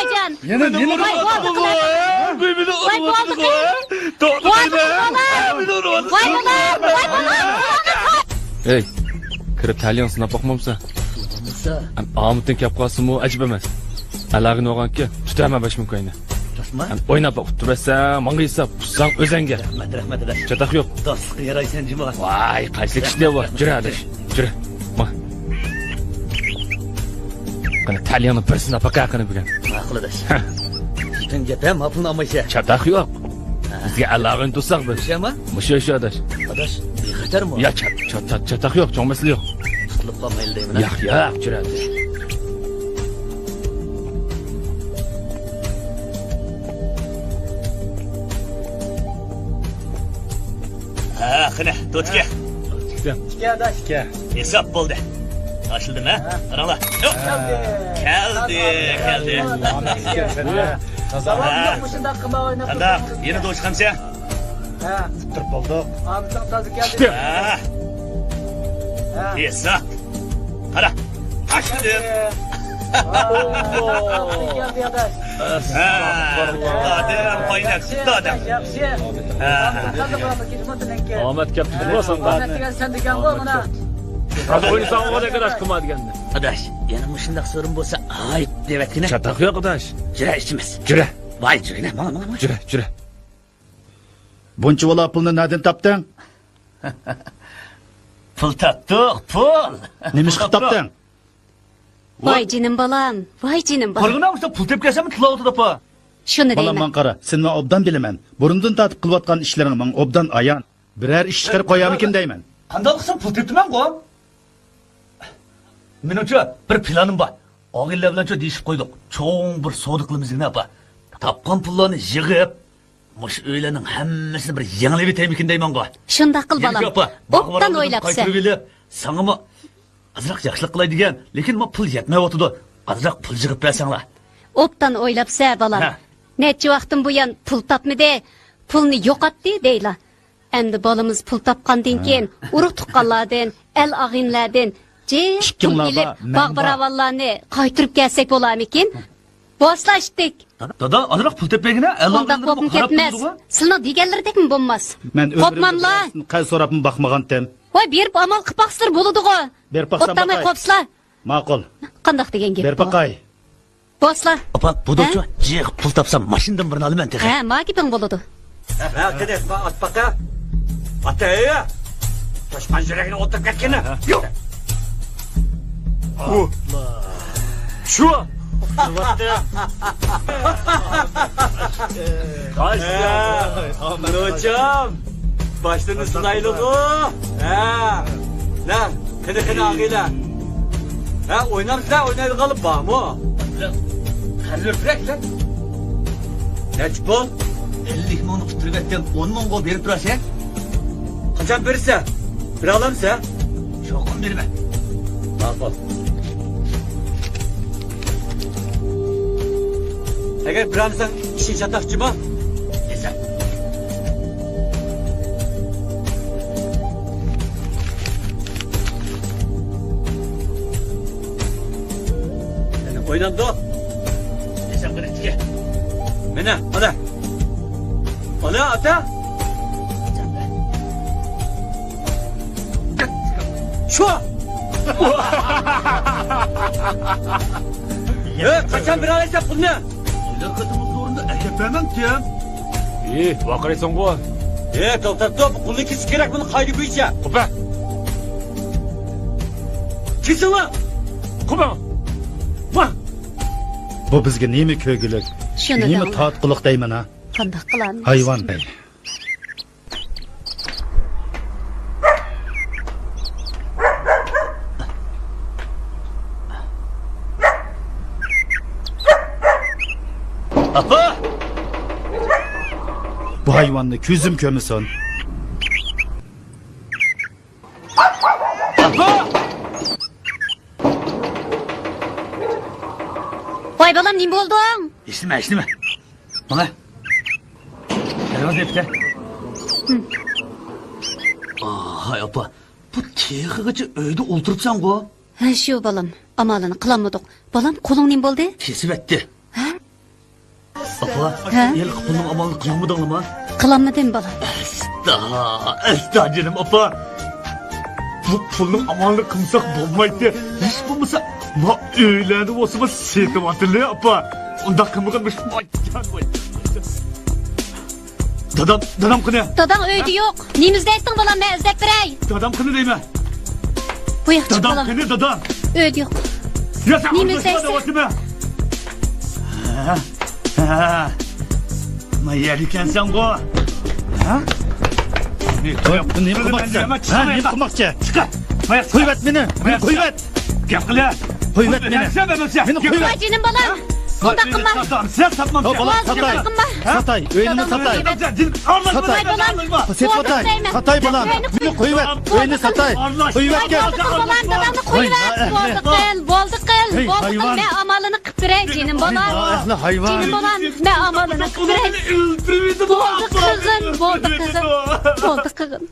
ۋايجان. يەنە نېمە؟ ۋاي بولدى قىلىڭ. ۋاي بولدى قىلىڭ. ۋاي بولدى قىلىڭ. ۋاي بولدى قىلىڭ. ۋاي بولدى قىلىڭ. ئەي، كىرىپ تەلىيىڭ سىناپ باقمامسەن؟ ئامىتىڭ كەپ قالسىمۇ ئەجىب ئەمەس. ئەلاغىن بولغانكى، تۇتۇرەمەن بەش مىڭ كوينى. توسما. ئويناپ باق، ئۇتتۇرۇۋەتسەڭ ماڭا ھېساب، ئۇتساڭ ئۆزەڭگە. رەھمەت، رەھمەت ئاداش. چاتاق يوق. دوستلۇققا يارايسەن جۇمۇ. ۋاي، قايسى كىشى دەۋا؟ جۈرە ئاداش، جۈرە. ما. قېنى، تەلىيىڭنى بىر سىناپ باقا قېنى بۈگۈن. ماقۇل ئاداش. پۈتۈن گەپ ھەم ھاپىلنى ئالمايسەن. چاتاق يوق. بىزگە ئەلاغىنى تۇتساق بىز. شەما؟ مۇشۇ، شۇ ئاداش. ئاداش، بىخەتەرمۇ؟ يا، چات-، چات-، چات-، چاتاق يوق، چوڭ مەسىلە يوق. تۇتۇلۇپ قالمايلى دەيمەن. ياق، ياق، جۈرە ئاداش. ھە، قېنى، دوتىكى. ئىككى ئاداش. ئىككى. ھېساب بولدى. ئاچىلدىم، ھە؟ قاراڭلار. يوق. كەلدى. كەلدى، كەلدى. سالام، مۇشۇنداق قىلماي ئويناپ قانداق؟ يەنە دوش قامسە؟ ھە. ئۇتتۇرۇپ بولدۇق. ئامىتىڭ تازا كەلدى. ھە. ھە. ھېساب. قارا. ئاچتىم. ۋاي، كەلدى ئاداش. ھە، دادام، قايناق، دادام. ياخشى. ھە. ئامەت كەپتۇ، بۇ ساندا. ئامەت دېگەن سەن دېگەنغۇ مانا. ھازىر ئوينىساڭ، ئۇ دەك ئاداش، قىلما دېگەننى. ئاداش، يەنە مۇشۇنداق سورۇن بولسا، ھايت دەۋەتكىنە. چاتاق يوق، ئاداش. جۈرە، ئىچىمىز. جۈرە. ۋاي، جۈرىگىنە، ماڭا، ماڭا، ماڭا. جۈرە، جۈرە. بۇنچە بالا پۇلنى نەدىن تاپتىڭ؟ پۇل تاپتۇق، پۇل. نېمە ئىش قىلىپ تاپتىڭ؟ ۋاي جېنىم بالام، ۋاي جېنىم بالام. قارىغىنا، ئۇستا پۇل تېپىپ كەلسەممۇ تىللاۋاتىدۇ ئاپا. شۇنى دەيمەن. بالام، ماڭا قارا، سېنى مەن ئوبدان بىلىمەن. بۇرۇندىن تارتىپ قىلىۋاتقان ئىشلىرىڭ ماڭا ئوبدان ئايان. بىرەر ئىش چىقىرىپ قويارمىكىن دەيمەن. قانداق قىلسام پۇل تېپىمەنغۇ؟ مېنىڭچۇ بىر پىلانىم بار. ئاغىنىلەر بىلەنچۇ دېيىشىپ قويدۇق. چوڭ بىر سودا قىلىمىز دېگىنە ئاپا. تاپقان پۇللارنى يىغىپ، مۇشۇ ئۆيلەرنىڭ ھەممىسىنى بىر يېڭىلىۋېتەيمىكىن دەيمەنغۇ. شۇنداق قىل، بالام. ئوبدان ئويلاپسەن. قايتۇرۇۋېلىپ، ساڭىمۇ ئازراق ياخشىلىق قىلاي دېگەن، لېكىن ما پۇل يەتمەيۋاتىدۇ. ئازراق پۇل يىغىپ بەرسەڭلار. ئوبدان ئويلاپسە، بالام. ھە. نەچچە ۋاقىتتىن بۇيان پۇل تاپمىدى، پۇلنى يوقاتتى دەيلا. ئەمدى بالىمىز پۇل تاپقاندىن كېيىن، ئۇرۇق تۇغقانلاردىن، ئەل ئاغىنىلەردىن جىق پۇل ئېلىپ، باغ باراۋانلارنى قايتۇرۇپ كەلسەك بولارمىكىن؟ باسلا ئىتتىك. دادا، ئازراق پۇل تېپىپ بەرگىنە، ئەل ئاغىنىلىرىمۇ قاراپ تۇرىدىغۇ. ئۇنداق بولۇپمۇ كەتمەس. سىلىنىڭ دېگەنلىرىدەكمۇ بولماس. مەن ئۆمرۈمدە بىرەرسىنى قەرز سوراپمۇ باقمىغانتىم. ۋاي، بېرىپ ئامال قىلىپ باقسىلەر بولىدىغۇ. بېرىپ باقسام باقاي. ئوتتاماي قوپسىلا. ماقۇل. قانداق دېگەن گەپ بۇ؟ بېرىپ باقاي. بوسلا. ئاپا، بۇ دوچۇ، جىق پۇل تاپسام، ماشىنىدىن بىرنى ئالىمەن تېخى. ھە، ما گېپىڭ بولىدۇ. ھە، قېنى، ئات باقا. ئات، ھەي. توشقان يۈرەكنى ئولتۇرۇپ كەتكىنى. يوق. ئۇ. شۇ. قاچتى. نوچام. باشلىرىنى سىلايلىغۇ. ھە. نە، قېنى، قېنى، ئاغىلە. ھە، ئوينامسىلەر، ئوينايدىغانلار بارمۇ؟ قەرز بېرەكلەر. نەچچە پۇل؟ ئەللىك مىڭنى قۇتۇرۇۋەتكەن، ئون مىڭغا بېرىپ تۇرارسەن. قاچان بېرىسەن؟ بېرەلەمسەن؟ چوقۇم بېرىمەن. ماقۇل. ئەگەر بېرەلمىسەڭ، ئىشىڭ چاتاق جۇمۇ. دېسەم. يەنە ئوينامدۇ؟ دېسەم قېنى ئىككى. مانا، ئانا. ئانا، ئاتا. شۇ! ئە، قاچان بېرەلەيسەن پۇلنى؟ كېلەر قېتىملىق ئورنىدا ئەكەپ بەرمەمتىم. ئى، ۋارقىرايسەنغۇ. ئە، توختاپ تۇر، بۇ قۇلنى كېسىش كېرەك، بۇنى قائىدە بويىچە. قوپە. كېسىڭلار! قوپە! ۋاھ! بۇ بىزگە نېمە كۆرگۈلۈك، شۇنى نېمە دەڭلار. تارتقۇلۇق دەيمەن ھە. قانداق قىلامىز؟ ھايۋان. ئاپا! بۇ ھايۋاننى كۆزۈم كۆرمىسۇن. ئاپا! ۋاي بالام، نېمە بولدۇڭ؟ ھېچنېمە، ھېچنېمە. ماڭا. دەرۋازىنى يېپىپ. ھاي ئاپا، بۇ تېخىغىچە ئۆيدە ئولتۇرۇپسەنغۇ؟ ھە، شۇ بالام، ئامالىنى قىلالمىدۇق. بالام، قولۇڭ نېمە بولدى؟ كېسىۋەتتى. ھە؟ ئاپا، ھە؟ ھېلىقى پۇلنىڭ ئامالىنى قىلالمىدىڭلىما؟ قىلالمىدىم بالام. ئەستا، ئەستا جېنىم ئاپا. بۇ پۇلنىڭ ئامالىنى قىلمىساق بولمايتتى. ھېچ بولمىسا ما ئۆيلەرنى بولسىمۇ سېتىۋاتىلى ئاپا. ئۇنداق قىلمىغىن مۇشۇ. دادام، دادام قېنى؟ داداڭ ئۆيدە يوق. نېمە ئىزدەيسىڭ بالام، مەن ئىزدەپ بېرەي. دادام قېنى دەيمەن. بۇ ياققا چىق بالام. دادام قېنى دادام؟ ئۆيدە يوق. يا سەن نېمە ئىزدەيسىز؟ ھە؟ ھە؟ ما يەردە ئىكەنسەنغۇ؟ ھە؟ نېمە قىلماقچى؟ ھە، نېمە قىلماقچى؟ چىقار. قويۇۋەت مېنى. مېنى قويۇۋەت. گەپ قىلە. قويۇۋەت مېنى. مېنى قويۇۋەت. ۋاي جېنىم بالام. ئۇنداق قىلما. ساتاي. ساتاي. ئۆينى ساتاي. ساتاي. ساتاي. ساتاي بالام. ساتاي بالام. مېنى قويۇۋەت. ئۆينى ساتاي. قويۇۋەتكىن. بولدى قىل. بولدى قىل. بولدى قىل. مەن ئامالىنى قىپ بېرەي، جېنىم بالام. ئەھلى ھايۋان. جېنىم بالام، مەن ئامالىنى قىپ بېرەي. بولدى قىغىن، بولدى قىغىن. بولدى قىغىن.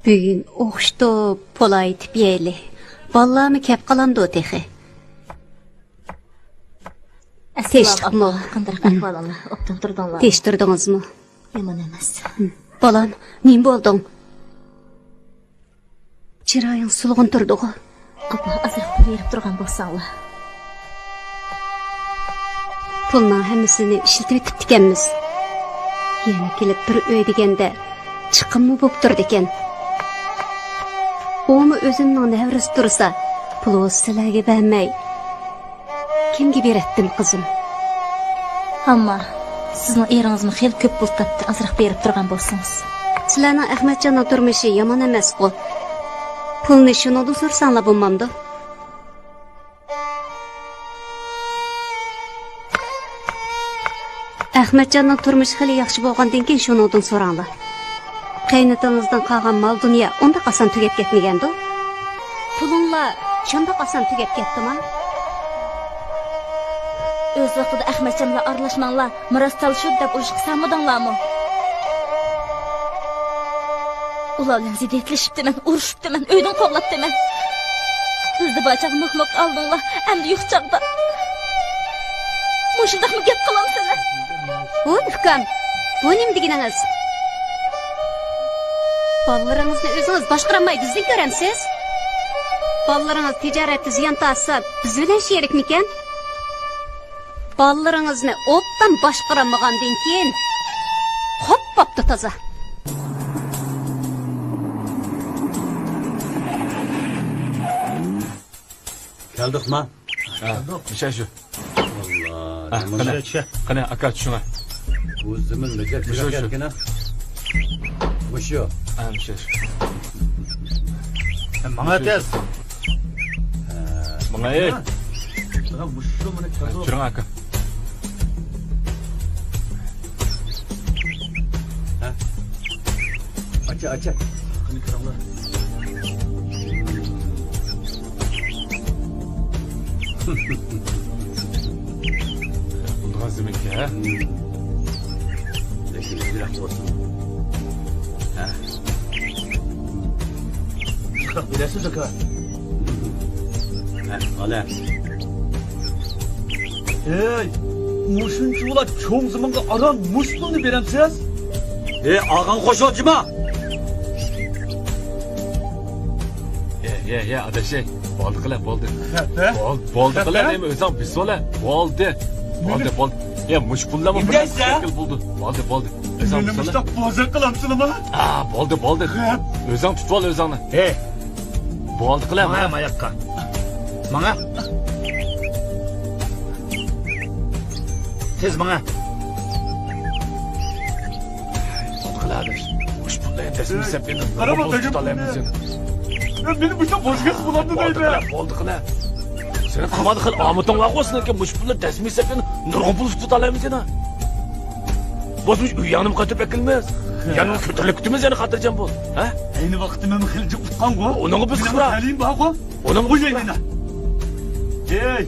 بۈگۈن ئوخشىتىپ پولايتىپ يەيلى. بالىلارمۇ كەپ قالامدۇ تېخى؟ ئەسسالامۇ ئەلەيكۇم. قانداق ئەھۋالىڭلار؟ ئوبدان تۇردۇڭلار؟ تىنچ تۇردىڭىزمۇ؟ يامان ئەمەس. بالام، نېمە بولدۇڭ؟ چىرايىڭ سولغۇن تۇردىغۇ؟ ئاپا، ئازراق پۇل بېرىپ تۇرغان بولساڭلار. پۇلنىڭ ھەممىسىنى ئىشلىتىۋېتىپتىكەنمىز. يەنە كېلىپ بىر ئۆي دېگەندە چىقىممۇ بوپ تۇرىدىكەن. ئۇمۇ ئۆزۈمنىڭ نەۋرىسى تۇرسا، پۇلۇ سىلەرگە بەرمەي، كىمگە بېرەتتىم، قىزىم؟ ئەمما سىزنىڭ ئېرىڭىزمۇ خېلى كۆپ پۇل تاپتى، ئازراق بېرىپ تۇرغان بولسىڭىز. سىلەرنىڭ ئەخمەتجاننىڭ تۇرمۇشى يامان ئەمەسقۇ. پۇلنى شۇنىڭدىن سورىساڭلار بولمامدۇ؟ ئەخمەتجاننىڭ تۇرمۇشى خېلى ياخشى بولغاندىن كېيىن شۇنىڭدىن سوراڭلار. قېيىنئاتىڭىزدىن قالغان مال-دۇنيا ئۇنداق ئاسان تۈگەپ كەتمىگەندۇ؟ پۇلۇڭلار شۇنداق ئاسان تۈگەپ كەتتىما؟ ئۆز ۋاقتىدا ئەخمەتجان بىلەن ئارىلاشماڭلار، مىراس تالىشىدۇ دەپ ئۇرۇش قىلسامىدىڭلارمۇ؟ ئۇلار بىلەن زىددىيەتلىشىپتىمەن، ئۇرۇشۇپتىمەن، ئۆيدىن قوغلاپتىمەن. بىزدە بار چاغدا موك-موك ئالدىڭلار، ئەمدى يوق چاغدا مۇشۇنداقمۇ گەپ قىلامسىلەر؟ ۋوي ئۇكام، بۇ نېمە دېگىنىڭىز؟ بالىلىرىڭىزنى ئۆزىڭىز باشقۇرالماي بىزدىن كۆرەمسىز؟ بالىلىرىڭىز تىجارەتتە زىيان تارتسا، بىز بىلەن شېرىكمىكەن؟ بالىلىرىڭىزنى ئوبدان باشقۇرالمىغاندىن كېيىن، خوپ بوپتۇ تازا. كەلدۇقما؟ ھە، مىشە شۇ. ئە، قېنى، قېنى، ئاكا، چۈشۈڭە. بۇ زېمىن نېگە مۇشۇ، شۇ. مۇشۇ. ئە، مۇشۇ. ماڭاي. ماڭاي. مۇشۇ مېنى كۆردى. چۈرۈڭ، ئاكا. ھە؟ ئاچا، ئاچا. قېنى كىرىڭلار. بۇندىغان زېمىنكى، ھە؟ لېكىن يىراق بولسۇن. ھە؟ قانداق بىلەسىز، ئاكا؟ ھە، ئالە. ھەي، مۇشۇنچىۋالا چوڭ زېمىنغا ئاران مۇشۇ پۇلنى بېرەمسىز؟ ھەي، ئاغاڭ قوشۇۋاتچىما؟ ھەي، ھەي، ھەي، ئاداش، ھەي، بولدى قىلە، بولدى. ھە؟ بول-، بولدى قىلە، ھە؟ نېمە ئۆزۈڭ بىسۋالە. بولدى. بولدى، بولدى. يا، مۇشۇ پۇللارمۇ بىر شەكىل بولدى. بولدى، بولدى. ئۆزۈڭ مېنى مۇشۇنداق بوزەك قىلامسىلىما؟ ئا، بولدى، بولدى. ھە؟ ئۆزۈڭ تۇتۇۋال ئۆزۈڭنى. ھەي. بولدى قىلە. ماڭا، ماياققا. ماڭا. تېز ماڭا. قىلە ئاداش. مۇشۇ پۇلنى دەسمىسە بىلىپ، قارا بول، بولدى تۇتالايمىز يەنە. مېنى مۇشۇنداق بوزەك بولامدۇ دەيدۇ. بولدى قىلە. سېنىڭ قىلمايدىغان خېلى ئامىتىڭ بارغۇ سېنىڭكى، مۇشۇ پۇلنى دەسمىسە بىلىپ، نۇرغۇن پۇل تۇتالايمىز يەنە. بولسا مۇشۇ ئۆيۈڭنىمۇ قايتۇرۇپ ئەكەلمىز. يەنە كۆتۈرۈلۈپ كېتىمىز يەنە خاتىرجەم بول. ھە؟ ئەينى ۋاقىتتا مەن خېلى جىق ئۇتقانغۇ. ئۇنىڭغا بىز مېنىڭ قىلىۋەت. تەلىيىم بارغۇ. ئۇنىڭ ئوينايمەن. ھەي،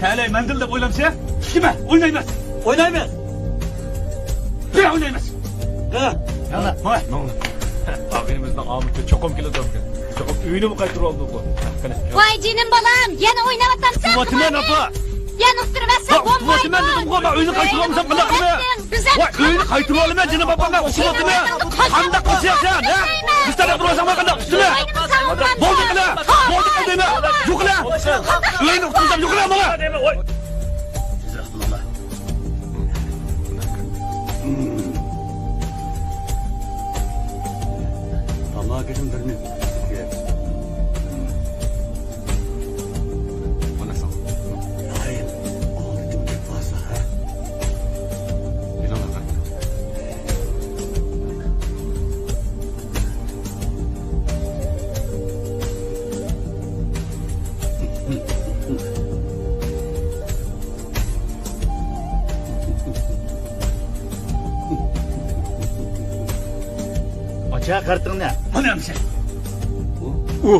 تەلەي مەندىل دەپ ئويلامسەن؟ كىمە؟ ئوينايمەن. ئوينايمەن. بىر ئوينايمەن. ھە. يالا، ماڭا. ماڭا. ئاغىنىمىزنىڭ ئامىتى چوقۇم كېلىدۇ. چوقۇم ئۆيىنىمۇ قايتۇرۇۋالىدۇ بۇ. قېنى. ۋاي جېنىم بالام، يەنە ئويناۋاتامسەن؟ ئۇتۇۋاتىمەن، ئاپا. يەنە ئۇتتۇرۇۋەتسەڭ بولمايدۇ. ئۇتۇۋاتىمەن دېدىمغۇ، مەن ئۆينى قايتۇرۇۋالمىسام قانداق قىلىمەن؟ ۋاي، ئۆينى قايتۇرۇۋالىمەن، جېنىم ئاپا، مەن ئۇتۇۋاتىمەن. قانداق قىلسىڭ سەن، ھە؟ بىز تەرەپ تۇرۇۋالساڭ مەن قانداق ئۇتتۇمەن؟ بولدى قىلە، بولدى قىلە دەيمەن. يوقلا. ئۆينى ئۇتتۇرسام يوقلا ماڭا. تاماكىدىن بىرنى. مانا ساڭا. ھاي، ئالدىم دەپ بارسا، ھە؟ بىلىڭلار قانداق. ئاچا قارتىڭنى. مانا ئەمسە. ئۇ.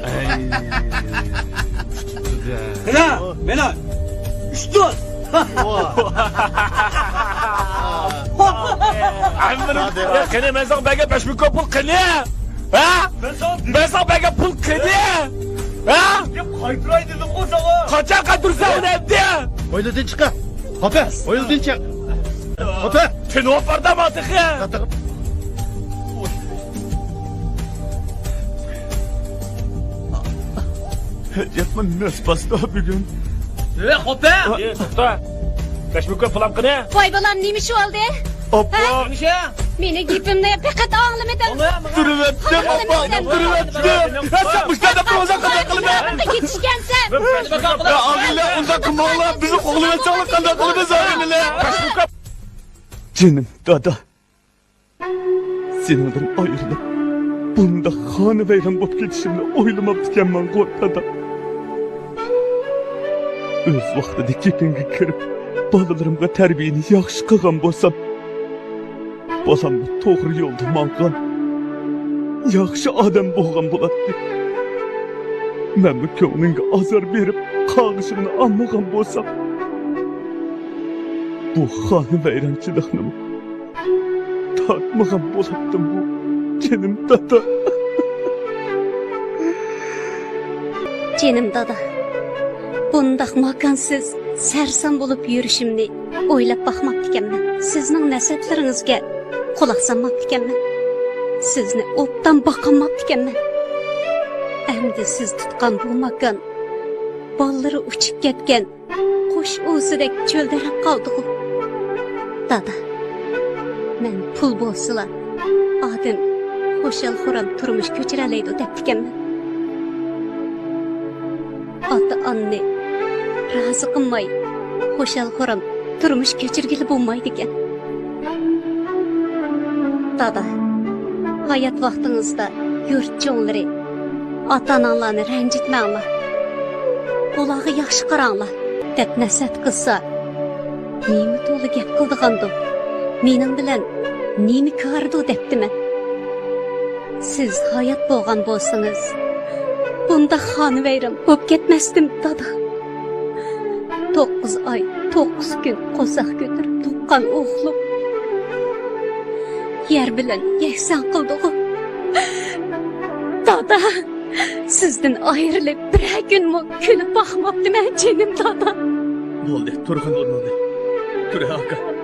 ئەي. قېنى، مانا. ئۈچ تال. يا، قېنى، مەن ساڭا بەرگەن بەش مىڭ كوي پۇل قېنى؟ ھە؟ مەن ساڭا بەرگەن پۇل قېنى؟ ھە؟ قايتۇراي دېدىمغۇ ساڭا. قاچان قايتۇرىسەن ئۇنى ئەمدى؟ ھويلىدىن چىقە. خوپە، ھويلىدىن چىق. خوپە. تىنىۋاپاردىما تېخى؟ ھەجەپمۇ نەس باستا بۈگۈن. ئە، خوپە. ئە، توختا. بەش مىڭ كوي پۇلام قېنى؟ ۋاي بالام، نېمە ئىش بولدى؟ ئاپا. ھە؟ نېمە ئىش؟ مېنىڭ گېپىمنى پەقەت ئاڭلىمىدىڭ. ئۇنتۇرۇۋەتتىم، ئاپا، ئۇنتۇرۇۋەتتىم. يا، سەن مۇشۇنداق قىلىۋالساڭ قانداق قىلىمەن؟ يېتىشكەنسەن. يا، ئاغىنىلەر، ئۇنداق قىلماڭلار، بىزنى قوغلىۋەتسەڭلار قانداق قىلىمىز، ئاغىنىلەر؟ جېنىم دادا، سېنىڭدىن ئايرىلىپ، بۇنداق خانىۋەيران بولۇپ كېتىشىمنى ئويلىماپتىكەنمەنغۇ، دادا. ئۆز ۋاقتىدا گېپىڭگە كىرىپ، بالىلىرىمغا تەربىيەنى ياخشى قىلغان بولسام، بالاممۇ توغرا يولدا ماڭغان، ياخشى ئادەم بولغان بولاتتى. مەنمۇ كۆڭلۈڭگە ئازار بېرىپ، قارغىشىڭنى ئالمىغان بولسام، بۇ خانىۋەيرانچىلىقنىمۇ تارتمىغان بولاتتىمغۇ، جېنىم دادا. جېنىم دادا، بۇنداق ماكانسىز، سەرسان بولۇپ يۈرۈشۈمنى ئويلاپ باقماپتىكەنمەن. سىزنىڭ نەسىھەتلىرىڭىزگە قۇلاق سالماپتىكەنمەن. سىزنى ئوبدان باقالماپتىكەنمەن. ئەمدى سىز تۇتقان بۇ ماكان بالىلىرى ئۇچۇپ كەتكەن قۇش ئۇۋىسىدەك چۆلدەرەپ قالدىغۇ. دادا، مەن پۇل بولسىلا، ئادەم خۇشال-خۇرام تۇرمۇش كۆچۈرەلەيدۇ دەپتىكەنمەن. ئاتا-ئانىنى رازى قىلماي، خۇشال-خۇرام تۇرمۇش كەچۈرگىلى بولمايدىكەن. دادا، ھايات ۋاقتىڭىزدا يۇرت چوڭلىرى، ئاتا-ئاناڭلارنى رەنجىتمەڭلار، ئۇلارغا ياخشى قاراڭلار، دەپ نەسىھەت قىلسا، نېمە تولا گەپ قىلىدىغاندۇ؟ مېنىڭ بىلەن نېمە كارىدۇ دەپتىمەن. سىز ھايات بولغان بولسىڭىز، بۇنداق خانىۋەيران بولۇپ كەتمەستىم، دادا. توققۇز ئاي، توققۇز كۈن قورساق كۆتۈرۈپ تۇغقان ئوغلۇم يەر بىلەن يەكسان قىلدىغۇ. دادا، سىزدىن ئايرىلىپ بىرەر كۈنمۇ كۈلۈپ باقماپتىمەن، جېنىم دادا. بولدى، تۇرغىن، بولدى. تۇرە ئاكا.